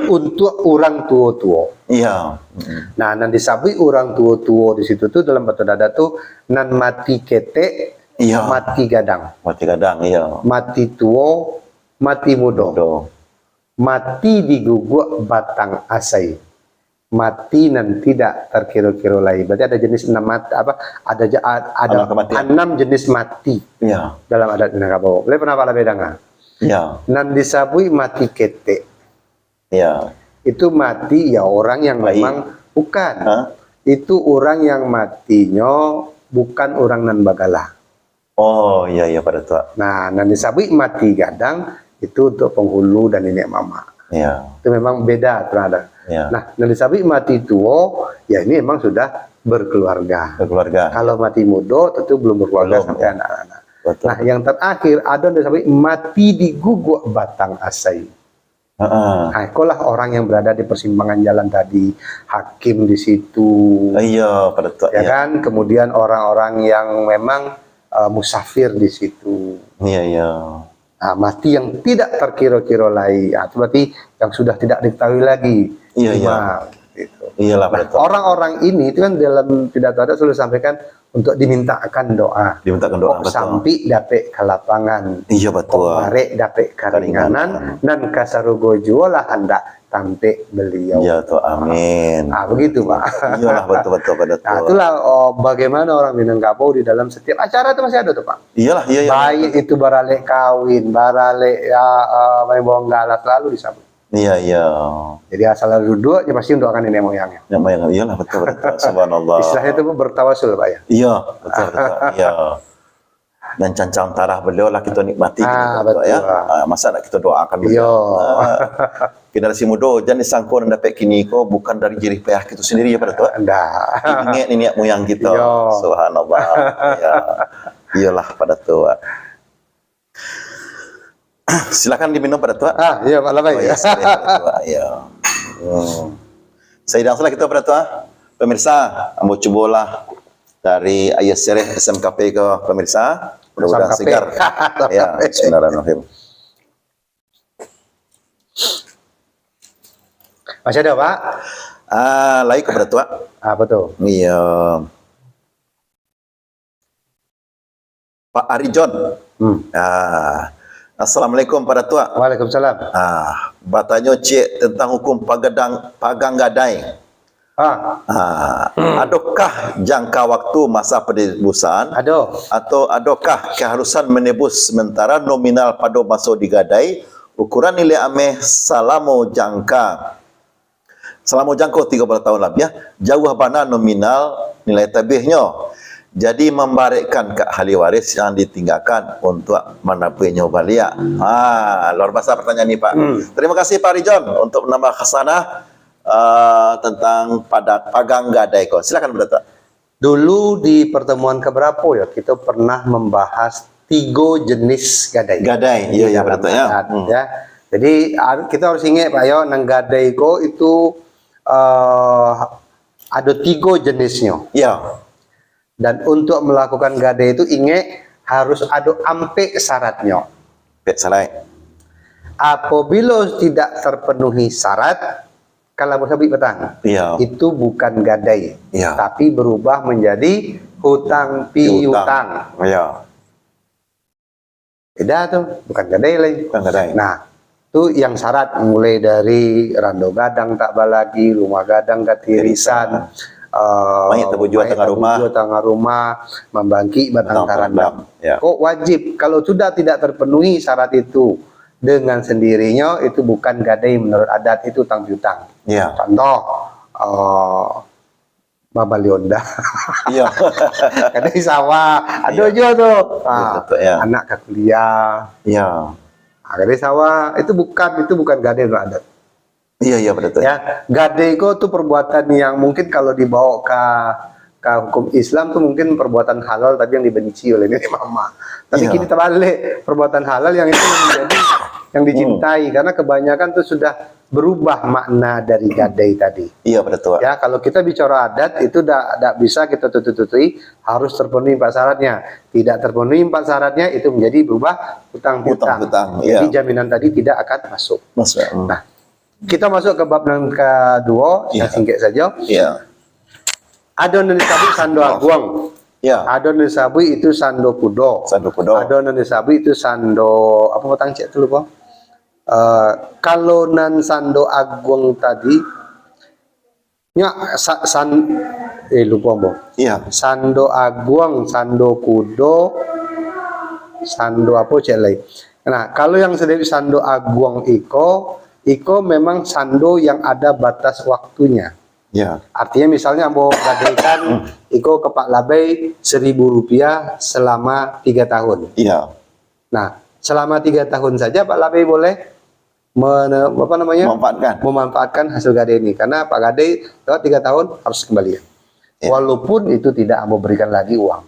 untuk urang tuo-tuo. Iya. Mm-mm. Nah, nan disabuik urang tuo-tuo di situ tu dalam pidato adat tu nan mati ketek, iya, mati gadang. Mati gadang, iya. Mati tuo, mati mudo. Mudo. Mati diguguak batang asai. Mati nan tidak terkiro-kiro lai. Berarti ada jenis enam mat-, apa, ada ja-, a-, ada enam kematian. Enam jenis mati, iya, dalam adat Minangkabau. Boleh pernah Pak Labai danga? Iya. Nan disabuik mati ketek. Iya. Itu mati ya orang yang, baik, memang bukan. Hah? Itu orang yang matinyo bukan orang nan bagalah. Oh, iya, iya, Pak Datuak. Nah, nan disabuik mati gadang, itu untuk penghulu dan niniak mamak. Iya. Itu memang beda, Pak. Iya. Nah, nan disabuik mati tuo, ya ini memang sudah berkeluarga. Berkeluarga. Kalau mati mudo, tentu belum berkeluarga, belum, sampai, iya, anak-anak. Betul. Nah, yang terakhir, ada yang disabuik mati diguguak batang asai. Heeh. Nah, ikolah orang yang berada di persimpangan jalan tadi, hakim di situ. Iya, Pak Datuak, ya, iya, kan? Kemudian orang-orang yang memang, eh, musafir di situ. Iya, iya. Nah, mati yang tidak terkiro-kiro lai. Ah, itu berarti yang sudah tidak diketahui lagi. Iya, iya. Lima, gitu. Iyalah, Pak Datuak. Nah, orang-orang ini itu kan dalam pidato adat selalu sampaikan, untuk dimintakan doa. Dimintakan doa, kok betul. Sampi dapek kalapangan. Iya, betul. Kok barek dapek karinganan, karinganan. Nan ka sarugo juo lah handak tampek baliau. Ya, tu, amin. Ah, begitu, Pak. Iyalah, betul, betul, betul. Nah, itulah, oh, bagaimana orang Minangkabau di dalam setiap acara itu masih ada tuh, Pak. Iyalah, iya, iya. Baik itu baralek kawin, baralek, ya, eh, main bonggala, selalu disambut. Iya, iya. Jadi asal duduak, dia pasti mendoakan nenek moyangnya. Nenek moyang, iyalah, betul, betul. Subhanallah. Istilahnya itu bertawasul, Pak, ya? Iya, betul, betul. Iya. Dan cancang tarah beliau lah kita nikmati, ah, gitu, betul, ya. Ah, masa nak kita doakan beliau? Iya. Ah, generasi muda, jan disangko nan dapek kini ko bukan dari jerih payah kita sendiri, ya, Pak Datuak? Ndak. Ingat niniak moyang kita. Iya. Subhanallah. Ya. Iyalah, Pak Datuak. Silakan diminum, Pak Datuak. Ah, iya, Pak Labai. Oh, iya, sekali, Pak Datuak. Iya. Hmm. Saidang salah kita, Pak Datuak. Pemirsa, ambo cubolah dari aia sereh S M K P ke pemirsa. Mudah-mudahan S M K P. Segar. Ya, bismillahirrahmanirrahim. Masih ada, Pak? Ah, lai ke, Pak Datuak. Apa tu? Iya. Pak Arijon. Hmm. Ah, Assalamualaikum, Pak Datuak. Waalaikumsalam. Ah, batanyo ciek tentang hukum pagadang, pagang gadai. Ah. Ah, adokah jangka waktu masa penibusan? Ado. Atau adokah keharusan menibus sementara nominal pado maso digadai, ukuran nilai ameh salamo jangka? Salamo jangko tigo puluah tahun labiah, jauah bana nominal nilai tabihnyo. Jadi, mambarekkan ka ahli waris yang ditinggakan untuak manabuihnyo baliak. Ha, luar biasa pertanyaan ni, Pak. Hmm. Terima kasih, Pak Rijon, untuk menambah khasanah, eh, tentang padak pagang gadai ko. Silakan, Pak Datuak. Dulu di pertemuan keberapa ya, kita pernah membahas tiga jenis gadai. Gadai, iya, iya, dalam betul, ya. Adat, hmm, ya. Jadi, har-, kita harus ingat, Pak, ya, nang gadai ko itu, eh, ada tiga jenisnya. Iya. Dan untuk melakukan gadai itu, ingat, harus ada ampek syaratnya. Ampek syarat. Apabila tidak terpenuhi syarat, kalau sabik batang, iya, itu bukan gadai, iya, tapi berubah menjadi hutang piutang. Piutang. Iya. Beda tu, bukan gadai lai. Bukan gadai. Nah, tu yang syarat mulai dari rando gadang tak balagi, rumah gadang katirisan, katirisan, eh, mayat tabujua mayat tangah rumah, tabujua tangah rumah, mambangkik batang, batang tarandam. Tarandam, ya. Kok wajib, kalau sudah tidak terpenuhi syarat itu, dengan sendirinya itu bukan gadai menurut adat, itu utang piutang. Ya. Contoh, eh, babali onda. Iya. Gadai sawah, ada Iya. juga tu. Iya, Ah, betul, ya. Anak ka kuliah. Iya. Ah, gadai sawah, itu bukan, itu bukan gadai menurut adat. Iya, iya, betul. Ya, gadai ko tu perbuatan yang mungkin kalau dibawa ka, ka hukum Islam tu mungkin perbuatan halal tapi yang dibenci oleh nenek mama. Tapi Iya. kini terbalik, perbuatan halal yang itu yang menjadi yang dicintai karena kebanyakan tu sudah berubah makna dari gadai tadi. Iya, betul. Ya, kalau kita bicara adat itu dak dak bisa kita tutup-tutupi, harus terpenuhi empat syaratnya. Tidak terpenuhi empat syaratnya itu menjadi berubah utang piutang. Utang piutang, Jadi iya. jaminan tadi tidak akan masuk. Masuk. Hmm. Nah, kita masuk ke bab yang kedua, yang Iya. singkat saja. Iya. Ada nan disebut sando aguang. Iya. Ada nan disebut itu sando kudo. Sando kudo. Ada nan disebut itu sando apa batang cek tu lupa. Eh, kalau nan sando aguang tadi nya sa, san eh lupa ambo. Iya. Sando aguang, sando kudo, sando apa cek lai. Nah, kalau yang sando aguang iko, iko memang sando yang ada batas waktunya. Iya. Artinya misalnya ambo gadaikan iko ke Pak Labai seribu rupiah selama tiga tahun. Iya. Nah, selama tiga tahun saja Pak Labai boleh men, apa namanya Memanfaatkan. Memanfaatkan hasil gadai ini karena Pak Gadai lewat tiga tahun harus kembalikan. Iya. Walaupun itu tidak ambo berikan lagi uang.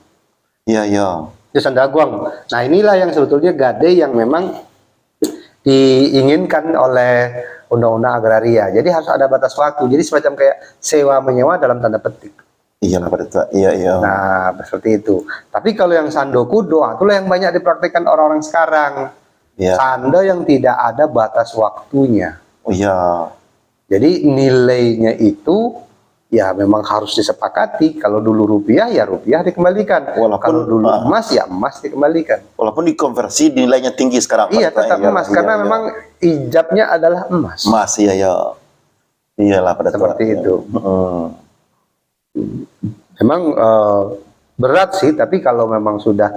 Iya, iya. Itu sando aguang. Nah, inilah yang sebetulnya gadai yang memang diinginkan oleh undang-undang agraria. Jadi harus ada batas waktu. Jadi semacam kayak sewa menyewa dalam tanda petik. Iyalah, Pak Datuk. Iya, iya. Nah, seperti itu. Tapi kalau yang sando kudo, ah, itulah yang banyak dipraktikkan orang-orang sekarang. Iya. Sando yang tidak ada batas waktunya. Oh, iya. Jadi nilainya itu ya memang harus disepakati. Kalau dulu rupiah, ya rupiah dikembalikan. Walaupun, Kalau dulu ah. Emas, ya emas dikembalikan. Walaupun dikonversi nilainya tinggi sekarang, Pak Iya, Datuk. tetap Iyalah, emas karena iya, iya. Memang ijabnya adalah emas. Emas, iya, iya. Iyalah, Pak Datuk. Seperti itu. Hmm. Memang eh, berat sih, tapi kalau memang sudah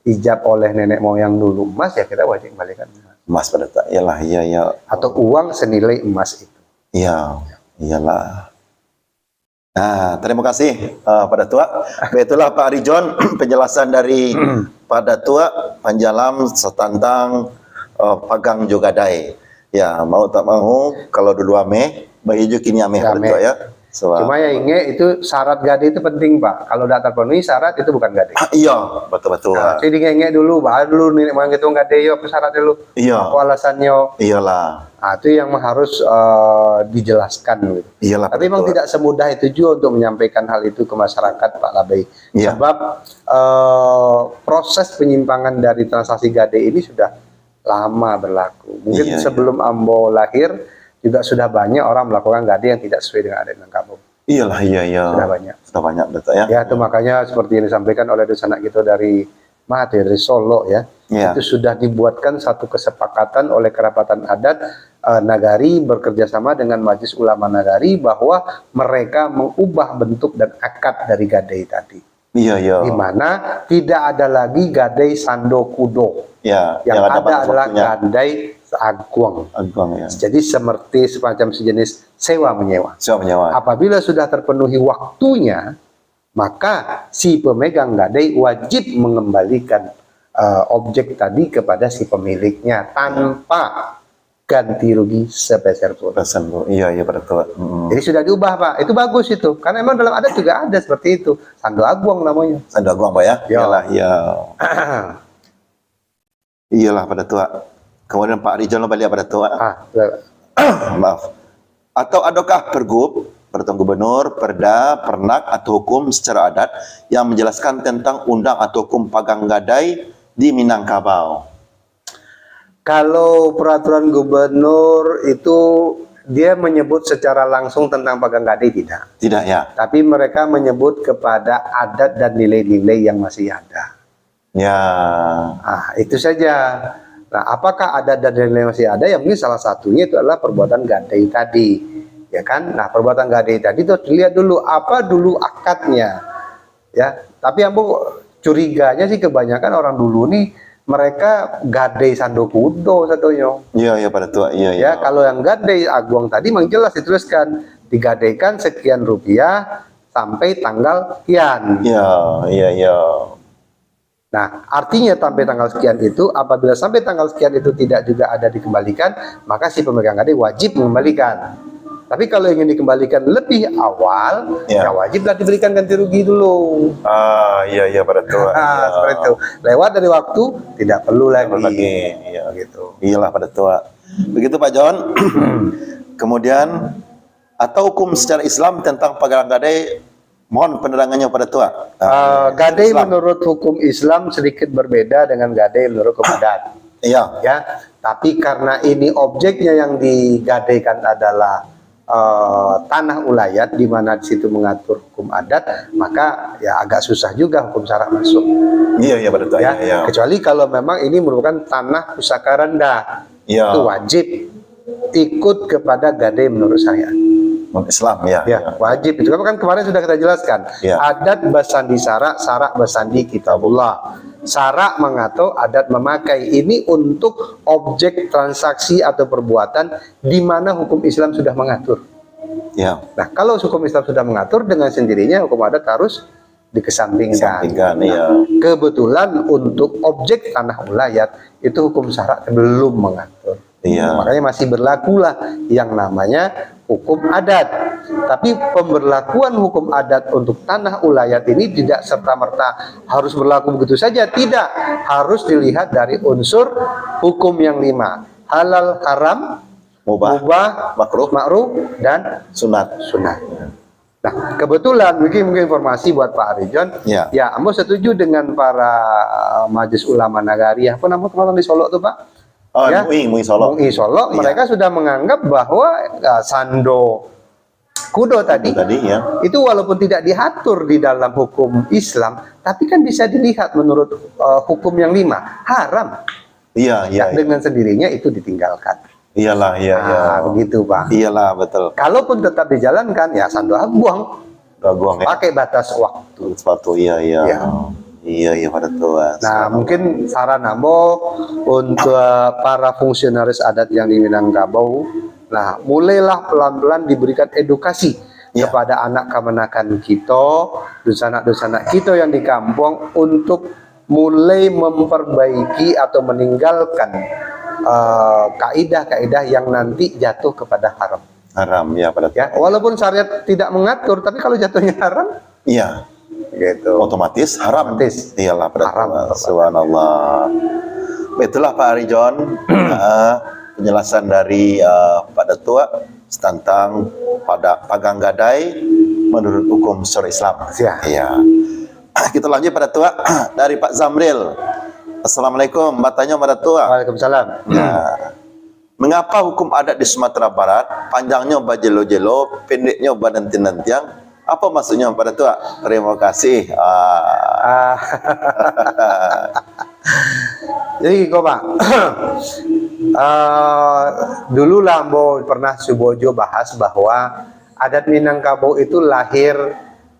ijab oleh nenek moyang dulu emas, ya kita wajib kembalikan emas. Emas, Pak Datuk. Iyalah, iya, iya. Atau uang senilai emas itu. Iya, iyalah. Nah, terima kasih, eh, Pak Datuk. Baik, itulah, Pak Rijon, penjelasan dari Pak Datuk Panjalam setantang eh, pagang jo gadai. Ya, mau tak mau, kalau dulu ameh, baik jo kini ameh, Ya, Pak Datuk, ameh. Ya. Sebab Cuma ya ingat itu syarat gadai itu penting, Pak. Kalau tidak terpenuhi syarat itu bukan gadai. Ah, iya, betul-betul. Nah, jadi ingat dulu, bah dulu nenek moyang kita gadai yo apa syarat dulu? Iya. Apa alasannya? Iyalah. Nah, itu yang harus eh, dijelaskan gitu. Iyalah. Tapi memang Betul. Tidak semudah itu juga untuk menyampaikan hal itu ke masyarakat, Pak Labai. Iya. Sebab eh, proses penyimpangan dari transaksi gadai ini sudah lama berlaku. Mungkin Iya, iya. Sebelum ambo lahir juga sudah banyak orang melakukan gadai yang tidak sesuai dengan adat Minangkabau. Iyalah, iya, iya. Sudah banyak. Sudah banyak, Pak Datuk, ya. Ya, itu makanya seperti yang disampaikan oleh sanak kita dari Mahat ya, dari Solo ya. Iya. Itu sudah dibuatkan satu kesepakatan oleh kerapatan adat eh, nagari bekerja sama dengan Majelis Ulama Nagari bahwa mereka mengubah bentuk dan akad dari gadai tadi. Iya, iya. Di mana tidak ada lagi gadai sando kudo. Ya, Yang, yang ada ada, batas adalah waktunya. Gadai aguang. Aguang, ya. Jadi seperti semacam sejenis sewa menyewa. Sewa menyewa. Apabila sudah terpenuhi waktunya, maka si pemegang gadai wajib mengembalikan eh, objek tadi kepada si pemiliknya tanpa ganti rugi sepeser pun. Pesan, Bu. Iya, iya, Pak Datuk. Mm-mm. Jadi sudah diubah, Pak. Itu bagus itu. Karena memang dalam adat juga ada seperti itu. Sando aguang namanya. Sando aguang, Pak, ya? Ya. Iyalah, iya. Iyalah, Pak Datuk. Kemudian Pak Rijon balik, Pak Datuk. Ah, ya. Maaf. Atau adakah pergub, peraturan gubernur, perda, pernak, atau hukum secara adat yang menjelaskan tentang undang atau hukum pagang gadai di Minangkabau? Kalau peraturan gubernur itu dia menyebut secara langsung tentang pagang gadai tidak. Tidak, ya. Tapi mereka menyebut kepada adat dan nilai-nilai yang masih ada. Ya. Ah, itu saja. Nah, apakah adat dan nilai masih ada? Ya mungkin salah satunya itu adalah perbuatan gadai tadi. Ya kan? Nah, perbuatan gadai tadi itu dilihat dulu apa dulu akadnya. Ya, tapi ambo curiganya sih kebanyakan orang dulu nih mereka gadai sando kudo sadonyo. Iyo, iyo, Pak Datuak. Iyo, iyo. Ya, kalau yang gadai aguang tadi memang jelas dituliskan, digadaikan sekian rupiah sampai tanggal sekian. Iyo, iyo, iyo. Nah, artinya sampai tanggal sekian itu, apabila sampai tanggal sekian itu tidak juga ada dikembalikan, maka si pemegang gadai wajib mengembalikan. Tapi kalau ingin dikembalikan lebih awal, ya, ya wajiblah diberikan ganti rugi dulu. Ah, iya, iya, Pak Datuak. Ah, iya. Seperti itu. Lewat dari waktu, tidak perlu lagi. Tidak perlu lagi, iya. Gitu. Iyalah, Pak Datuak. Begitu, Pak John. Kemudian, atau hukum secara Islam tentang pagang gadai, mohon penerangannya, Pak Datuak. Ah, ah, gadai Islam. Menurut hukum Islam sedikit berbeda dengan gadai menurut hukum adat. Iya. Ya, tapi karena ini objeknya yang digadaikan adalah, eh, tanah ulayat, di mana di situ mengatur hukum adat, maka ya agak susah juga hukum syarak masuk. Iya, iya, Pak Datuak. Ya, iya, iya. Kecuali kalau memang ini merupakan tanah pusaka rendah, iya, itu wajib ikut kepada gadai menurut syariat. Menurut Islam, ya. Ya, ya, wajib itu. Kan kemarin sudah kita jelaskan. Ya. Adat basandi syarak, syarak basandi kitabullah. Syarak mengatur, adat memakai. Ini untuk objek transaksi atau perbuatan di mana hukum Islam sudah mengatur. Ya. Nah, kalau hukum Islam sudah mengatur, dengan sendirinya hukum adat harus dikesampingkan. Dikesampingkan, nah, iya. Kebetulan untuk objek tanah ulayat itu hukum syarak belum mengatur. Iya. Makanya masih berlakulah yang namanya hukum adat. Tapi pemberlakuan hukum adat untuk tanah ulayat ini tidak serta-merta harus berlaku begitu saja, tidak. Harus dilihat dari unsur hukum yang lima. Halal, haram, mubah, mubah, makruh, makruh, dan sunat. Sunat. Nah, kebetulan mungkin, mungkin informasi buat Pak Arijon. Ya. Ya, ambo setuju dengan para, eh, Majelis Ulama Nagari. Apa nama teman di Solok tu, Pak? Oh, ya? MUI, MUI Solok. MUI Solok, iya, mereka sudah menganggap bahwa, eh, sando kudo tadi, kudo tadi, ya, itu walaupun tidak diatur di dalam hukum Islam, tapi kan bisa dilihat menurut, eh, hukum yang lima, haram. Iya, iya, iya. Dengan sendirinya itu ditinggalkan. Iyalah, iya, iya. Ah, begitu, Pak. Iyalah, betul. Kalaupun tetap dijalankan, ya sando aguang. Sando aguang, ya. Pakai batas waktu. Batas waktu, iya, iya. Iya. Iya, iya, Pak Datuak. Nah, mungkin saran ambo untuk para fungsionaris adat yang di Minangkabau, nah, mulailah pelan-pelan diberikan edukasi, ya, kepada anak kamanakan kito, dunsanak-dunsanak kito yang di kampuang untuk mulai memperbaiki atau meninggalkan, eh, kaidah-kaidah yang nanti jatuh kepada haram. Haram, ya, Pak Datuak. Ya, walaupun syariat tidak mengatur, tapi kalau jatuhnya haram, iya, gitu, otomatis haram. Otomatis. Iyalah, Pak Datuak. Haram, Pak Datuak. Subhanallah. Itulah, Pak Arijon, eh, penjelasan dari, eh, Pak Datuak tentang pada pagang gadai menurut hukum syariat Islam. Siap. Iya. Kita lanjut, Pak Datuak, dari Pak Zamril. Assalamualaikum, batanyo Pak Datuak. Waalaikumsalam. Ya. Mengapa hukum adat di Sumatera Barat panjangnyo bajelo-jelo, pendeknyo banantiang-nantiang? Apa maksudnyo, Pak Datuak? Terima kasih. Ah. Ah. Jadi, kok, Pak, ah, dulu lah ambo pernah cubo jo bahas bahwa adat Minangkabau itu lahir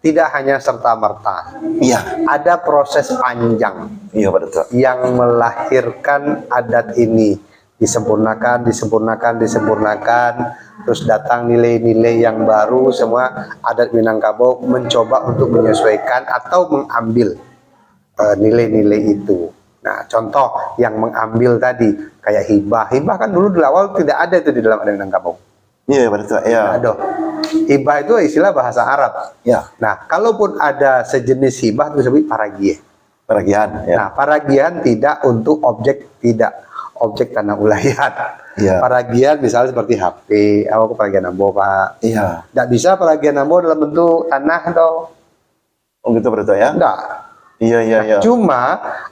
tidak hanya serta-merta. Iya. Ada proses panjang, iya, Pak Datuak, yang melahirkan adat ini. Disempurnakan, disempurnakan, disempurnakan. Terus datang nilai-nilai yang baru, semua adat Minangkabau mencoba untuk menyesuaikan atau mengambil, eh, nilai-nilai itu. Nah, contoh yang mengambil tadi, kayak hibah. Hibah kan dulu di awal tidak ada itu di dalam adat Minangkabau. Iya, Pak Datuak, iya. Aduh, hibah itu istilah bahasa Arab. Ya. Nah, kalaupun ada sejenis hibah itu disebut paragiah. Paragiahan, ya. Nah, paragiahan tidak untuk objek, tidak objek tanah ulayat. Iya. Paragiahan misalnya seperti H P, apa, paragiahan ambo, Pak. Iya. Ndak bisa paragiahan ambo dalam bentuk tanah, toh. Oh, gitu, Pak Datuak, ya? Enggak. Iya, iya, nah, iya. Cuma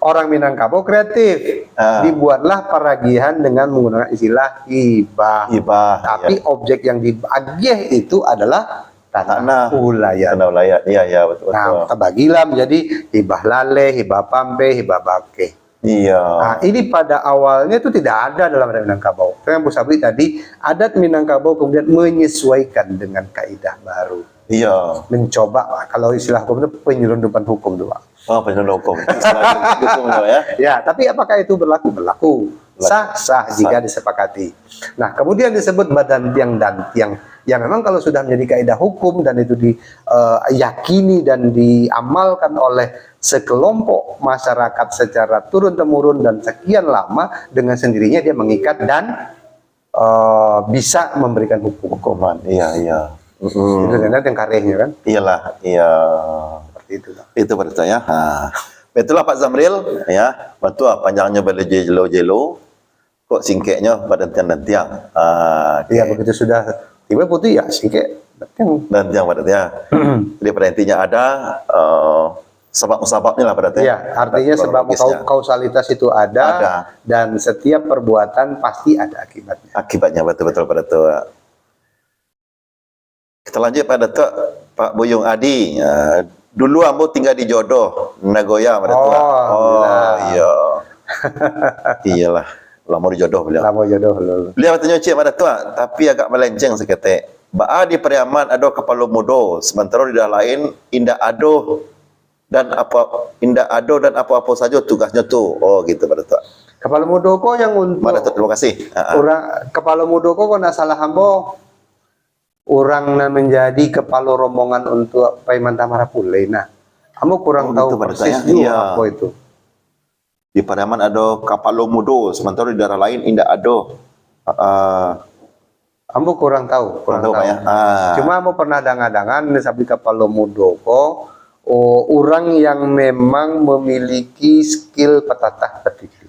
orang Minangkabau kreatif. Ah. Dibuatlah paragiahan dengan menggunakan istilah hibah. Hibah, tapi iya, objek yang diagih itu adalah tanah, tanah ulayat. Tanah ulayat. Iya, iya, betul, nah, betul. Terbagilah menjadi hibah laleh, hibah pampeh, hibah bakeh. Iya. Nah, ini pada awalnya itu tidak ada dalam adat Minangkabau. Yang ambo sabuik tadi, adat Minangkabau kemudian menyesuaikan dengan kaidah baru. Iya. Mencoba, kalau istilah hukum itu penyelundupan hukum tu, Pak. Oh, penyelundupan hukum. Istilah hukum tu, ya. Ya, tapi apakah itu berlaku? Berlaku. Berlaku. Sah, sah jika disepakati. Nah, kemudian disebut badantiang-dantiang. Ya, memang kalau sudah menjadi kaidah hukum dan itu diyakini dan diamalkan oleh sekelompok masyarakat secara turun-temurun dan sekian lama, dengan sendirinya dia mengikat dan, eh, bisa memberikan hukum. Hukuman, iya, iya. Mm-mm. Itu sebenarnya yang karehnyo kan. Iyalah, iya. Seperti itu, Pak. Itu Pak Datuk, ya. Ha. Baitulah Pak Zamril, ya. Batua panjangnyo bajelo-jelo. Kok singkeknyo badantiang-dantiang. Ah, oke. Iya, begitu sudah tiba putu, ya singkek dantiang. Dantiang Pak Datuk, ya. Jadi pada intinya ada, eh, sabab-musababnyo lah Pak Datuk, ya. Iya, artinya sebab kronologisnya. Kau-, kausalitas itu ada, ada. Dan setiap perbuatan pasti ada akibatnya. Akibatnya, betul-betul Pak Datuk. Kita lanjut Pak Datuk, Pak Buyung Adi. Ya, dulu ambo tingga di Jodoh, Nagoya, Pak Datuk. Oh, alhamdulillah. Iya. Iyalah, lamo di Jodoh baliau. Lamo Jodoh dulu. Baliau batanyo ciek, Pak Datuk, tapi agak melenceng saketek. Baa di Pariaman ado kapalo mudo, samantaro di daerah lain indak ado dan apa, indak ado dan apo-apo sajo tugasnyo tu. Oh, gitu, Pak Datuk. Kapalo mudo ko yang untuk Pak Datuk, terima kasih. Ha, ha. Urang, kapalo mudo ko, kalau ndak salah ambo, urang nan manjadi kapalo rombongan untuak pai mantah marapulai, nah. Ambo kurang tahu persis juo apo itu. Oh, gitu, Pak Datuk, ya. Iya. Di Pariaman ado kapalo mudo, samantaro di daerah lain indak ado. Ah, ambo kurang tahu, kurang tahu, Pak, ya. Ah. Cuma ambo pernah danga-danga, nan sabab kapalo mudo ko, o, urang yang memang memiliki skill patatah patitih.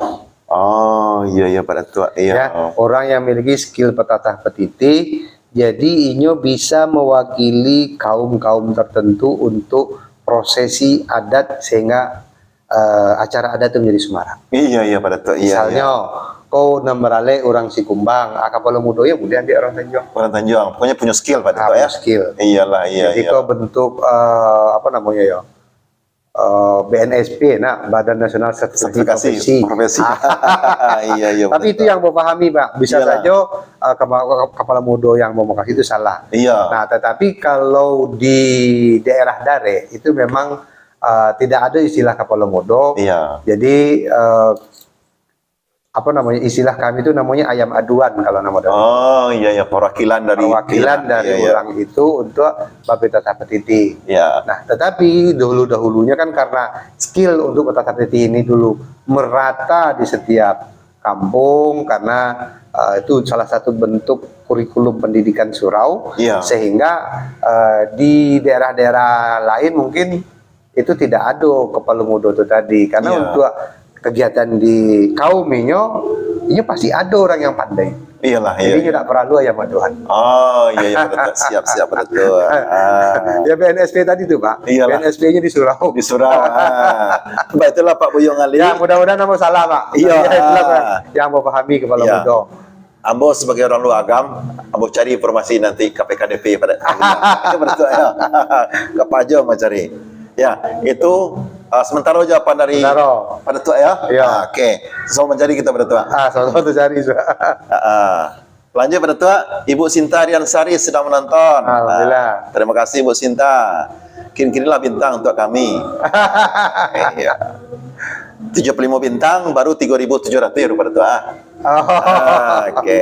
Oh, iya, iya, Pak Datuk, iya. Ya, orang yang memiliki skill patatah patitih, jadi inyo bisa mewakili kaum-kaum tertentu untuk prosesi adat sehingga, eh, acara adat itu menjadi sumarak. Iya, iya, Pak Datuk, iya, iya. Misalnyo, kau nan baralek urang Sikumbang, ah, kapalo mudo yo buliah ambiak urang Tanjuang. Urang Tanjuang, pokoknyo punyo skill, Pak Datuk, ya. Ah, punyo skill. Iyalah, iya, iya. Jadi kau bentuk, eh, apa namonyo yo? Eh, B N S P, nah, Badan Nasional Sertifikasi Profesi. Sertifikasi Profesi. Iya, iya, betul. Tapi itu yang ambo pahami, Pak. Bisa sajo, eh, kapa-, kapalo mudo yang ambo maksud itu salah. Iya. Nah, tetapi kalau di daerah Darek, itu memang, eh, tidak ada istilah kapalo mudo. Iya. Jadi, eh, apa namanya, istilah kami tu namanya ayam aduan kalau nama dari. Oh, iya, iya, perwakilan dari, perwakilan dari orang itu untuk bapatatah patitih. Iya. Nah, tetapi dahulu-dahulunya kan karena skill untuk patatah patitih ini dulu merata di setiap kampung karena, eh, itu salah satu bentuk kurikulum pendidikan surau, iya, sehingga, eh, di daerah-daerah lain mungkin itu tidak ado kapalo mudo tu tadi, karena, iya, untuk kegiatan di kaum inyo, inyo pasti ado urang yang pandai. Iyalah, iya. Jadi, inyo tak paralu ayam aduan. Oh, iya, iya, Pak Datuk. Siap, siap, Pak Datuk. Ah. Ya, B N S P tadi tu, Pak. Iyalah. B N S P-nyo di surau. Di surau, ah. Baitulah, Pak Buyung Ali. Ya, mudah-mudahan ambo salah, Pak. Iya. Ya, itulah, Pak, yang ambo pahami kapalo mudo. Ambo sabagai urang luar agam, ambo cari informasi nanti ka P K D P pada, Pak Datuk, ya. Ka Pajo ambo cari. Ya, itu, ah, sementara jawapan dari Pak Datuk, ya. Iya. Ah, oke. Sama-sama mencari kita, Pak Datuk. Ah, sama-sama mencari, Pak. Ah, ah. Lanjut, Pak Datuk. Ibu Sinta Riansari sedang menonton. Alhamdulillah. Ah, terima kasih, Ibu Sinta. Kirim-kirimlah bintang untuk kami. Iya. Tujuh puluh lima bintang, baru tiga ribu tujuh ratus rupiah tu, ah. Oh. Ah, oke.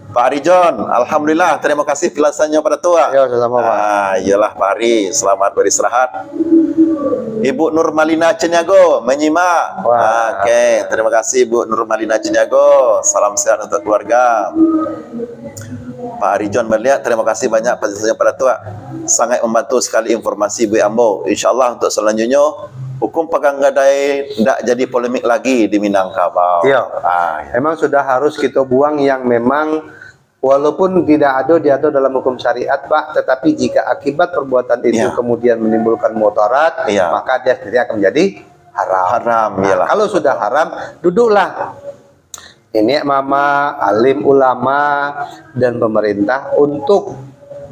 Pak Arijon, alhamdulillah, terima kasih penjelasannya, Pak Datuk. Ya, sama-sama, Pak. Ah, iyalah, Pak Ari, selamat beristirahat. Ibu Nurmalina Ceniago menyimak. Wah. Ah, oke, terima kasih, Ibu Nurmalina Ceniago. Salam sehat untuk keluarga. Pak Arijon baliak, terima kasih banyak penjelasannya, Pak Datuk. Sangat membantu sekali informasi buek ambo. Insya Allah, untuk selanjutnya, hukum pagang gadai ndak jadi polemik lagi di Minangkabau. Iya. Ah, ya. Memang sudah harus kita buang yang memang walaupun tidak ada diatur dalam hukum syariat, Pak, tetapi jika akibat perbuatan itu, iya, kemudian menimbulkan mudarat, iya, maka dia sendiri akan menjadi haram. Haram, nah, iyalah, kalau sudah haram, duduklah niniak mamak, alim ulama, dan pemerintah untuk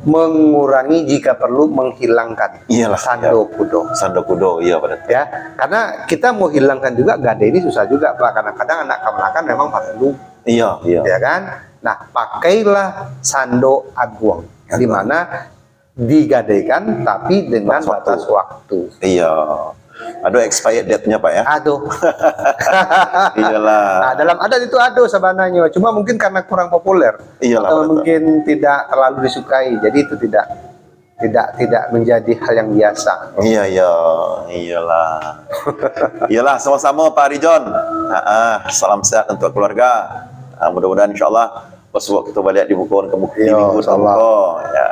mengurangi, jika perlu menghilangkan, iyalah, sando, iya, kudo. Sando kudo, iya, Pak Datuk. Ya, karena kita mau hilangkan juga gadai ini susah juga, Pak. Kadang-kadang anak kamanakan memang paralu. Iya, iya. Ya kan? Nah, pakailah sando aguang, di mana digadaikan, tapi dengan batas waktu. Iya. Ado expired date-nya, Pak, ya? Ado. Iyalah. Nah, dalam adat itu ado sabananyo, cuma mungkin karena kurang populer. Iyalah, atau betul. Mungkin tidak terlalu disukai, jadi itu tidak, tidak, tidak menjadi hal yang biasa. Iya, iya. Iyalah. Iyalah, sama-sama, Pak Arijon. Ha, salam sehat untuk keluarga. Ha, mudah-mudahan, insyaallah, besok kita baliak dibukakan ke minggu tamuko. Ya.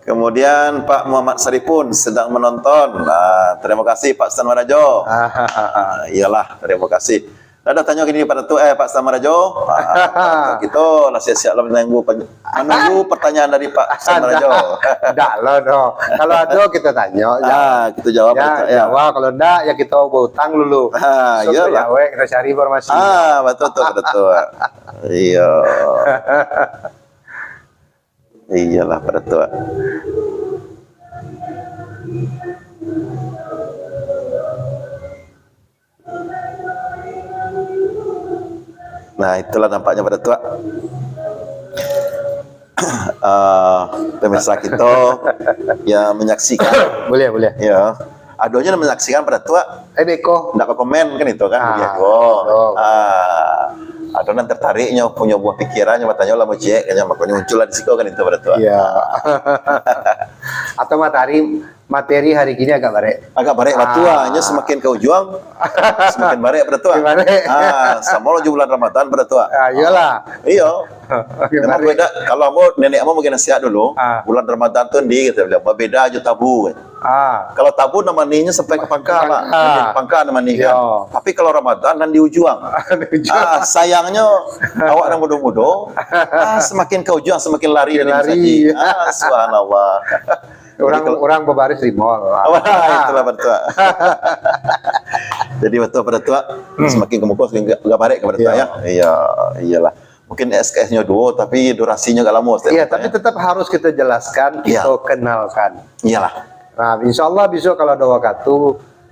Kemudian Pak Muhammad Saripun sedang menonton. Ah, terima kasih Pak Stan Marajo. Ah, iyalah, terima kasih. Dah, dah tanyo kini Pak Datuk, eh, Pak Stan Marajo. Ah, kita lah siap-siap lah menunggu, menunggu pertanyaan dari Pak Stan Marajo. Ndak lo doh. Kalau ado kita tanyo, ah, kita jawab, ya, Pak Datuk, ya. Jawab. Kalau ndak, ya kita berutang dulu. Ah, iyalah. Sampai awet kita cari informasi. Ah, betul, betul, betul. Iya. Iyalah, Pak Datuk. Nah, itulah nampaknya, Pak Datuk. Ah, pemirsa kita yang menyaksikan. Boleh, boleh. Ya. Adonyo nan manyaksikan, Pak Datuk. Eh, beko. Ndak ka komen kan itu kan, ah, beko. Betul. Ah, ado nan tertariknyo, punyo buah pikirannyo, batanyo lah, mujek, kanyo, makonyo muncullah di siko kan itu, Pak Datuk. Iya. Atau matahari, materi hari kini agak barek. Agak barek, Pak Datuk, ah, nyo semakin ke ujuang, semakin barek, Pak Datuk. Semakin barek. Ah, samo lah jo bulan Ramadan, Pak Datuk. Ah, iyalah. Iyo. Memang beda. Kalau ambo, nenek ambo bagi nasihat dulu, ah, bulan Ramadan tu, Ndi, kata beliau, babeda jo tabu. Ah. Kalau tabu nan manihnyo sampai ka pangka, Pak. Pangka. Pangka nan manih kan. Iyo. Tapi kalau Ramadan nan di ujuang. Di ujuang. Ah, sayangnyo awak nan mudo-mudo, ah, semakin ka ujuang semakin lari dari masajik. Ah, subhanallah. Jadi urang, kalau urang babaris di mall. Wah, itulah, Pak Datuk. Jadi betul, Pak Datuk. Hmm. Semakin ka muko, semakin ga-, gabarek ka Pak Datuk, ya. Iya, iyalah. Mungkin S K S-nyo duo, tapi durasinyo agak lamo, Ustaz. Iya, tapi tetap harus kita jelaskan, kita kenalkan. Iyalah. Nah, insyaallah besok kalau ada waktu,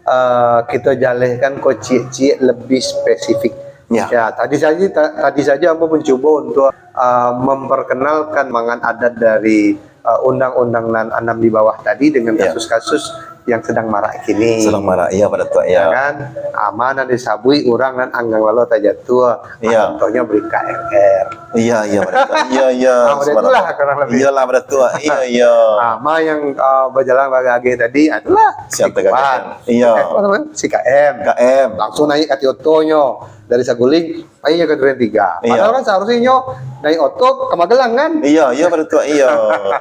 eh, kita jalehkan ko ciek-ciek lebih spesifik. Ya. Ya, tadi saja, ta-, tadi saja ambo mencuba untuk, eh, memperkenalkan mangan adat dari, eh, undang-undang nan anam di bawah tadi dengan kasus-kasus yang sedang marak kini. Sedang marak, iya, Pak Datuk, iya. Ya kan? Ah, ma nan disabuik urang nan anggang lalo tajatuah. Iya. Contohnyo beri K R R. Iya, iya, Pak Datuk. Iya, iya. Ah, macam itulah kurang lebih. Iyalah, Pak Datuk. Iya, iya. Ah, ma yang, ah, bajalan bagageh tadi adalah siap si Kuat. Iya. Eh, apa namanya? Si K M. K M. Langsung naik ka Tiotonyo. Dari Saguling, pai ka Duren Tiga. Iya. Padahal kan seharusnya nyo naik oto ka Magelang kan? Iya, iya, Pak Datuk. Iya,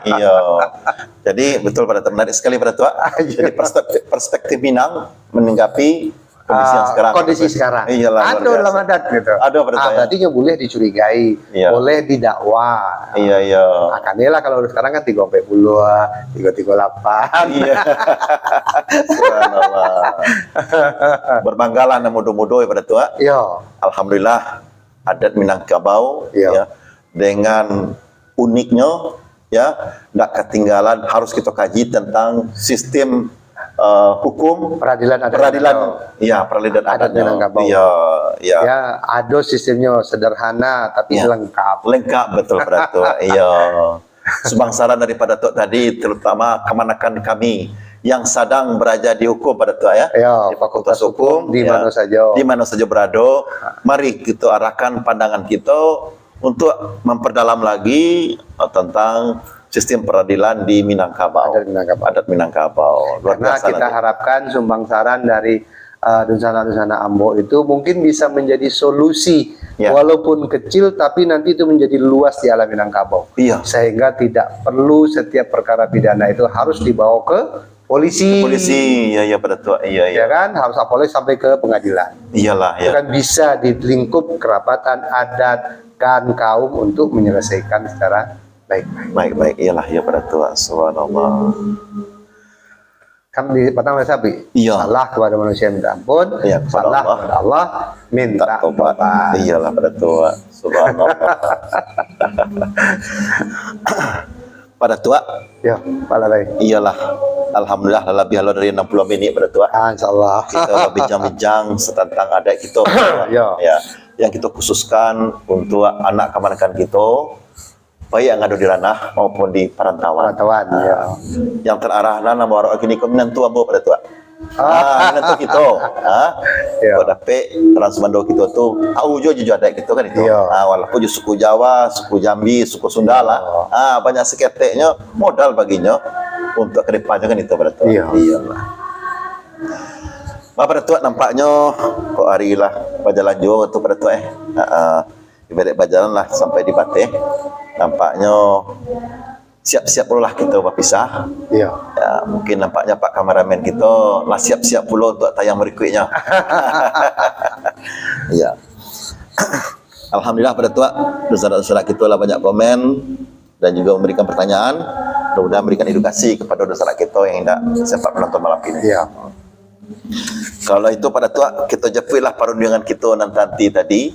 iya. Jadi, betul, Pak Datuk. Menarik sekali, Pak Datuk. Iya. Jadi, perspektif, perspektif Minang menanggapi kondisi yang sekarang. Ah, kondisi sekarang. Iyalah, luar biasa. Ado dalam adat gitu. Ado, Pak Datuk, ah, ya. Berarti nyo boleh dicurigai, iya, boleh didakwa. Iya, iya. Makanya lah kalau sekarang kan tigo ampek puluah, tigo tigo lapan. Iya. Subhanallah. Berbanggalah nan mudo-mudo ya, Pak Datuk. Iya. Alhamdulillah, adat Minangkabau, iya, ya, dengan uniknyo, ya, ndak ketinggalan, harus kita kaji tentang sistem, eh, hukum, peradilan adat, peradilan Minangkabau. Ya, peradilan adat adatnyo. Minangkabau. Iya, iya. Ya, ado sistemnyo sederhana, tapi, iya, lengkap. Lengkap, betul, Pak Datuk. Iya. Sumbangsaran dari Pak Datuk tadi, terutama kamanakan kami yang sadang baraja di hukum, Pak Datuk, ya. Ya, di Fakultas Hukum, di, ya, mano saja. Di mano saja berado, mari kita arahkan pandangan kita untuk memperdalam lagi, eh, tentang sistem peradilan di Minangkabau. Adat Minangkabau. Adat Minangkabau. Luar biasa nanti. Karena kita harapkan sumbangsaran dari, eh, dunsanak-dunsanak ambo itu mungkin bisa menjadi solusi, ya, walaupun kecil, tapi nanti itu menjadi luas di alam Minangkabau. Iya. Sehingga tidak perlu setiap perkara pidana itu harus dibawa ke polisi. Polisi, ya, ya, Pak Datuk. Iya, iya. Ya kan? Harus polisi sampai ke pengadilan. Iyalah, ya. Itu kan bisa di lingkup kerapatan adat dan kaum untuk menyelesaikan secara baik-baik. Baik-baik, iyalah, ya, Pak Datuk. Subhanallah. Kan di Patang Sapi. Iya. Salah kepada manusia minta ampun, iya, kepada Allah. Salah kepada Allah minta tobat. Iyalah, Pak Datuk. Subhanallah. Pak Datuk. Ya, Pak Labai. Iyalah. Alhamdulillah, lah labiah lo dari enam puluh minit, Pak Datuk. Ah, insyaallah. Kita lah bincang-bincang setentang adat kita. Ya. Ya. Yang kita khususkan untuk anak kamanakan kita, baik yang ado di ranah maupun di parantauan. Parantauan, ah, ya. Yang tararah lah nan bawarak kini ko minantu ambo, Pak Datuak. Ah. Ah, minantu kito. Ah, ya. Kok dapek urang sumando kito tu, tahu jo, jo adaik kito kan itu. Ya. Ah, walaupun jo suku Jawa, suku Jambi, suku Sunda lah. Ya. Ah, banyak saketeknyo modal baginyo untuk ka depannyo kan itu, Pak Datuak. Ya. Iyolah. Bah, Pak Datuak, nampaknyo kok ari lah bajalan juo tu, Pak Datuak, eh. Ha, ah. Ibarat bajalan lah sampai di bateh, nampaknyo siap-siap pulolah kito bapisah. Iya. Ya, mungkin nampaknyo Pak Kameramen kito lah siap-siap pulo untuk tayang barikuiknyo. Ya. Alhamdulillah, Pak Datuak, dunsanak-dunsanak kito lah banyak komen dan juga memberikan pertanyaan. Mudah-mudahan memberikan edukasi kepada dunsanak kito yang indak sempat menonton malam ini. Iya. Kalau itu, Pak Datuak, kito japuiklah parundiangan kito nan tanti tadi,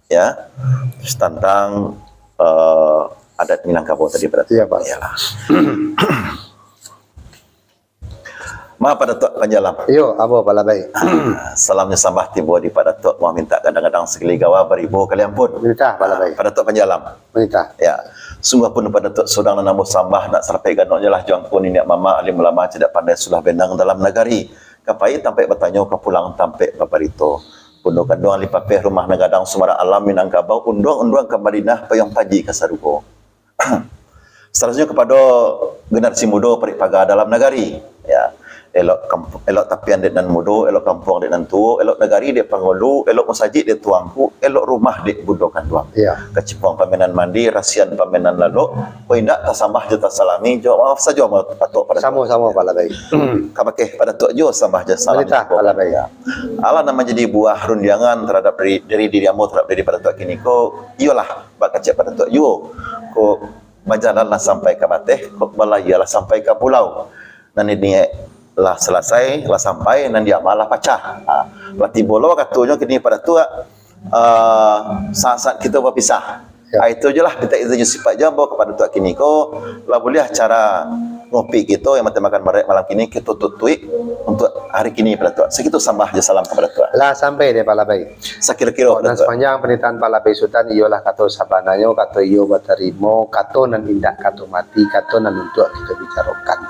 ya, tantang, eh, adat Minangkabau tadi, Pak Datuak. Iya, Pak. Iyalah. Maaf, Pak Datuak Panjalam. Iyo, ambo, Pak Labai. Ah, salamnyo sambah tibo di Pak Datuak, mamintak gadang-gadang sagili gawa, baribu kali ampun. Mintak, Pak Labai. Ah, Pak Datuak Panjalam. Mintak. Ya. Sungguahpun Pak Datuak surang nan ambo sambah, nak sarapek ganoknyo lah jo angku niniak mamak, alim ulama, cadiak pandai, sulah benang dalam nagari. Ka pai tampek batanyo, ka pulang tampek babarito. Bundo kanduang Lipapeh, rumah nan gadang, sumarak alam Minangkabau, unduang-unduang ka Madinah, payuang paji ka sarugo. Salahnyo kapado generasi mudo, parik paga dalam nagari, ya. Elok kamp-, elok tapian dek nan mudo, elok kampuang dek nan tuo, elok nagari dek pangulu, elok musajik dek tuangku, elok rumah dek bundo kanduang. Ya. Kacimpuang pamenan mandi, rasian pamenan lalok, kok indak tasambah jo tasalami, jo maaf sajo, Pak Datuak. Samo-samo, Pak Labai. Ka bakeh Pak Datuak juo sambah jo salam. Mintak, Pak Labai. Ya. Alah nan manjadi buah rundiangan tarhadap diri, diri, diri ambo tarhadap diri Pak Datuak kini ko, iyolah, bak kecek Pak Datuak juo. Kok bajalan lah sampai ka bateh, kok balayia lah sampai ka pulau. Nan diniaik lah salasai, lah sampai, nan diamal lah pacah. Ha, lah tibo lo wakatunyo kini Pak Datuak, eh, saat-saat kito bapisah. Ya. Ha, itu je lah, mintak izin jo sifat jo ambo ka Pak Datuak kini ko, lah buliah acara ngopi kito yang batemakan barek malam kini kito tutuik untuk hari kini, Pak Datuak. Sakitu sambah jo salam ka Pak Datuak. Lah sampai dek Pak Labai. Sakiro-kiro, Pak Datuak. Nan sapanjang panitahan Pak Labai Sutan, iyolah kato sabananyo, kato iyo batarimo, kato nan indak kato mati, kato nan untuak kito bicarokan.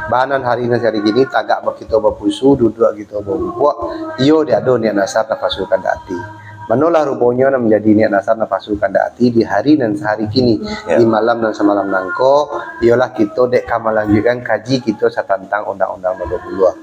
Bah, nan hari nan sahari kini, tagak kito bapusu, duduak kito babubuak, iyo dek ado niat nasar napasu kandak ati. Manolah ruponyo nan manjadi niat nasar napasu kandak ati di hari nan sahari kini, ya, di malam nan samalam nangko, iyolah kito dek ka malanjuikkan kaji kito satantang Undang-Undang Nomor Dua Puluh.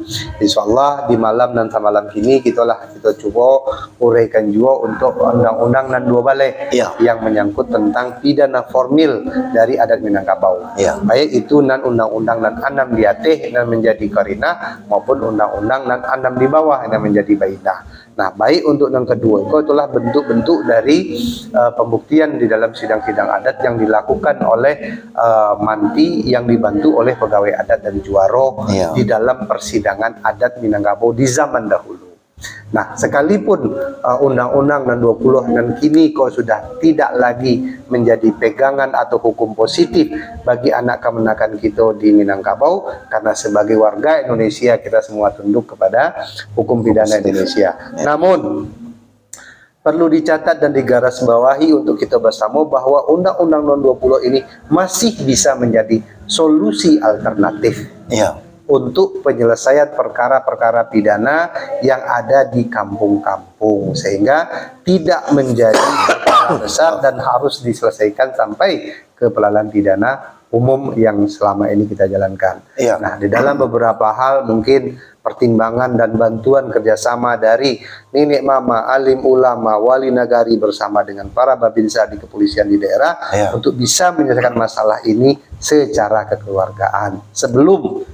Insya Allah, di malam nan samalam kini, kito lah kito cubo uraikan juo untuk undang-undang nan duo baleh, ya, yang manyangkut tentang pidana formil dari adat Minangkabau. Ya. Baik itu nan undang-undang nan anam di ateh nan manjadi karinah, maupun undang-undang nan anam di bawah nan manjadi bainah. Nah, baik untuk nan kaduo, itu itulah bentuk-bentuk dari, eh, pembuktian di dalam sidang-sidang adat yang dilakukan oleh, eh, manti yang dibantu oleh pegawai adat dan juaro, ya, di dalam persidangan adat Minangkabau di zaman dahulu. Nah, sekalipun, eh, Undang-Undang nan duo puluh nan kini ko sudah tidak lagi menjadi pegangan atau hukum positif bagi anak kamanakan kito di Minangkabau, karena sebagai warga Indonesia, kita semua tunduk kepada hukum pidana Indonesia. Ya. Namun, perlu dicatat dan digarisbawahi untuk kita bersama bahwa Undang-Undang Nomor Dua Puluh ini masih bisa menjadi solusi alternatif, ya, untuk penyelesaian perkara-perkara pidana yang ada di kampung-kampung, sehingga tidak menjadi perkara besar dan harus diselesaikan sampai ke peradilan pidana umum yang selama ini kita jalankan. Iya. Nah, di dalam beberapa hal mungkin pertimbangan dan bantuan kerjasama dari niniak mamak, alim ulama, wali nagari bersama dengan para babinsa di kepolisian di daerah, iya, untuk bisa menyelesaikan masalah ini secara kekeluargaan sebelum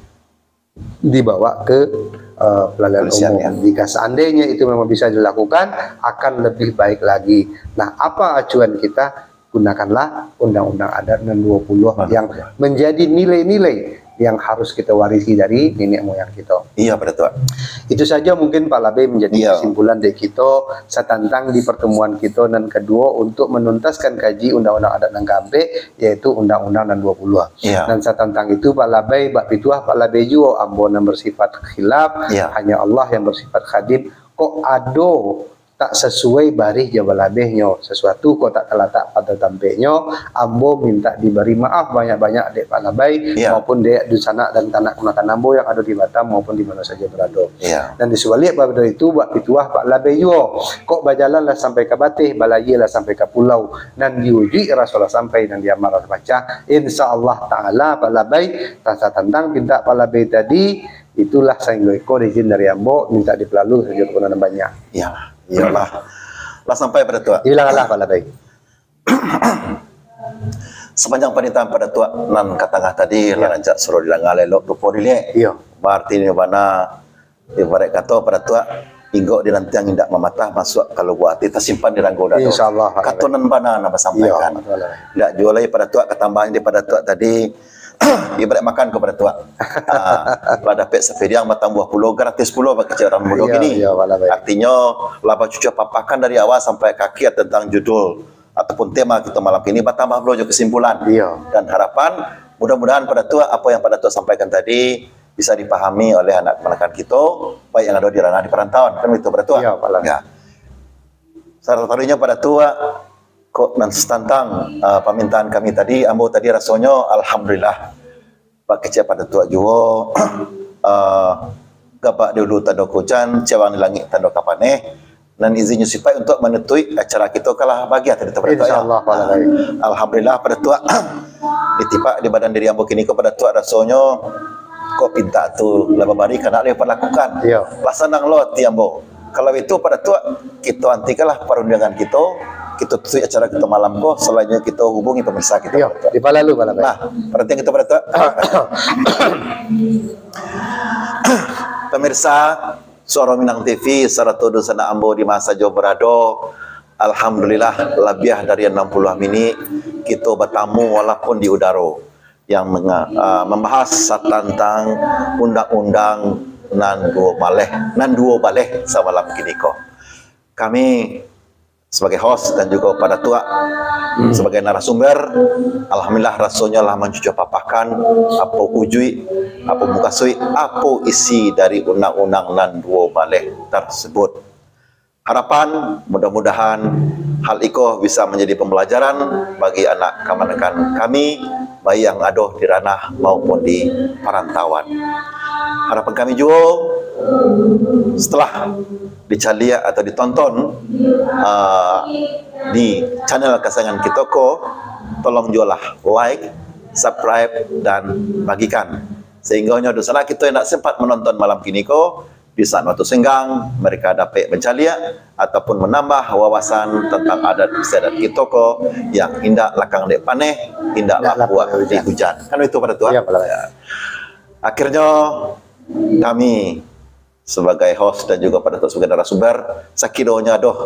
dibawa ke, eh, peradilan umum. Kepolisian, ya. Jika seandainya itu memang bisa dilakukan, akan lebih baik lagi. Nah, apa acuan kita? Gunakanlah undang-undang adat nan dua puluh yang menjadi nilai-nilai yang harus kita warisi dari nenek moyang kita. Iya, Pak Datuak. Itu saja mungkin, Pak Labai, menjadi, iya, kesimpulan dari kita satantang di pertemuan kita nan kedua untuk menuntaskan kaji undang-undang adat nan kaampek, yaitu undang-undang nan dua puluh. Iya. Nan satantang itu, Pak Labai, bak pituah Pak Labai juo, ambo nan bersifat khilaf, iya, hanya Allah yang bersifat khadim. Kok ado tak sasuai barih jo balabehnyo. Sasuatu kok tak talatak pado tampeknyo, ambo mintak dibari maaf banyak-banyak dek Pak Labai, Ya. maupun dek dunsanak dan tanak kamanakan ambo yang ado di Batam maupun di mano sajo barado. Ya. Dan di subaliak pado itu, bak pituah Pak Labai juo, kok bajalan lah sampai ka bateh, balayia lah sampai ka pulau, nan diujuik raso lah sampai, nan diamal lah pacah. Insya Allah Ta'ala, Pak Labai, tasa tantang pintak Pak Labai tadi, itulah sainggo iko izin dari ambo, mintak dipalalu sajo ka nan banyak. Iyolah, iyolah. Lah sampai Pak Datuak. Iyolah, Pak Labai. Sapanjang panitahan Pak Datuak nan ka tangah tadi, Iyo. lah rancak suruah dilanga elok rupo diliek. Iyo. Barati nyo bana, ibarat kato Pak Datuak, inggok dinantiang indak mamatah, masuak ka lubuak ati, tasimpan di ranggo dado. Insya Allah, Pak Labai. Kato nan bana nan basampaikan. Iyo, Pak Labai. Indak juo lai Pak Datuak, katambahan di Pak Datuak tadi, ibarat makan ko Pak Datuak. Ah, lah dapek sapiriang batambuah pulo, gratis pulo bak kecek urang mudo Iyo, kini. iyo, Pak Labai. Artinyo, lah bacucua papakan dari awal sampai ka akhir tantang judul ataupun tema kito malam kini, batambah pulo jo kesimpulan. Iyo. Dan harapan, mudah-mudahan Pak Datuak, apo yang Pak Datuak sampaikan tadi bisa dipahami oleh anak kamanakan kito, baik yang ado di ranah di parantauan. Kan begitu, Pak Datuak? Iyo, Pak Labai. Ya. Sarato-ratonyo Pak Datuak, kok nan setantang, ah, pamintaan kami tadi, ambo tadi rasonyo alhamdulillah. Bak kecek Pak Datuak juo, ah, gabak di ulu tando ka ujan, cewang di langik tando ka paneh, nan izinnyo sipaik untuak manutuik acara kito kalah bahagia tadi tu, Pak Datuak, Insya ya? Allah, Pak Labai. Alhamdulillah, Pak Datuak. Ditipak di badan diri ambo kini ko, Pak Datuak, rasonyo kok pintak tu lah babari, ka nak lah palakukan. Iyo. Lah sanang lo ati ambo. Kalau itu, Pak Datuak, kito antikanlah parundiangan kito, kito tutuik acara kito malam ko, salainnyo kito hubungi pemirsa kito, Iyo, Pak Datuak. dipalalu, Pak Labai. Nah, perhatian kito, Pak Datuak. Pemirsa, Suaro Minang T V, sarato dunsanak ambo di ma sajo barado. Alhamdulillah, labiah dari anam puluah minik kito batamu walaupun di udaro, yang menga-, ah, mambahas tantang undang-undang nan duo baleh, nan duo baleh samalam kini ko. Kami sabagai host dan jugo Pak Datuak Hmm. sabagai narasumber, alhamdulillah rasonyo lah mancucua papakan apo ujuik, apo mukasuik, apo isi dari undang-undang nan duo baleh tersebut. Harapan, mudah-mudahan hal iko bisa manjadi pambalajaran bagi anak kamanakan kami, baik yang ado di ranah maupun di parantauan. Harapan kami juo, setelah dicaliak atau ditonton, ah, di channel kasayangan kito ko, tolong juolah like, subscribe, dan bagikan. Sehinggonyo dunsanak kito yang indak sempat manonton malam kini ko, di saat waktu senggang, mereka dapek mancaliak ataupun manambah wawasan tantang adat istiadat kito ko yang indak lakang dek paneh, indak Indak lapuak lapuak dek hujan. hujan. Kan itu, Pak Datuak? Iyo, Pak Labai. Ya. Akhirnyo, kami sabagai host dan jugo Pak Datuak sabagai narasumber, sakironyo adoh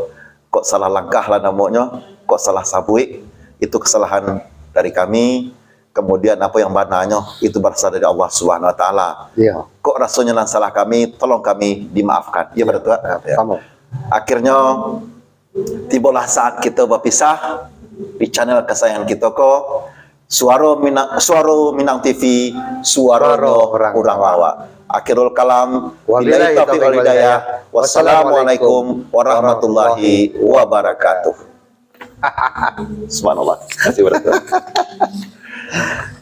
kok salah langkah lah namonyo, kok salah sabuik, itu kesalahan dari kami. Kemudian, apo yang bananyo, itu barasal dari Allah Subhanahu Wa Taala. Iyo. Kok rasonyo nan salah kami, tolong kami dimaafkan. Iyo, Iyo, Pak Datuak? maaf, ya. Paham. Akhirnyo, tibolah saat kito bapisah di channel kasayangan kito ko, Suaro Minang, Suaro Minang T V, suaronyo Suaro urang urang awak. awak. Akhirul kalam, Wabillahi billahi taufiq taufiq wal wal hidayah. hidayah. Wassalamualaikum warahmatullahi wabarakatuh. Subhanallah. Terima kasih, Pak Datuak.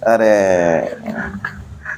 Aduh.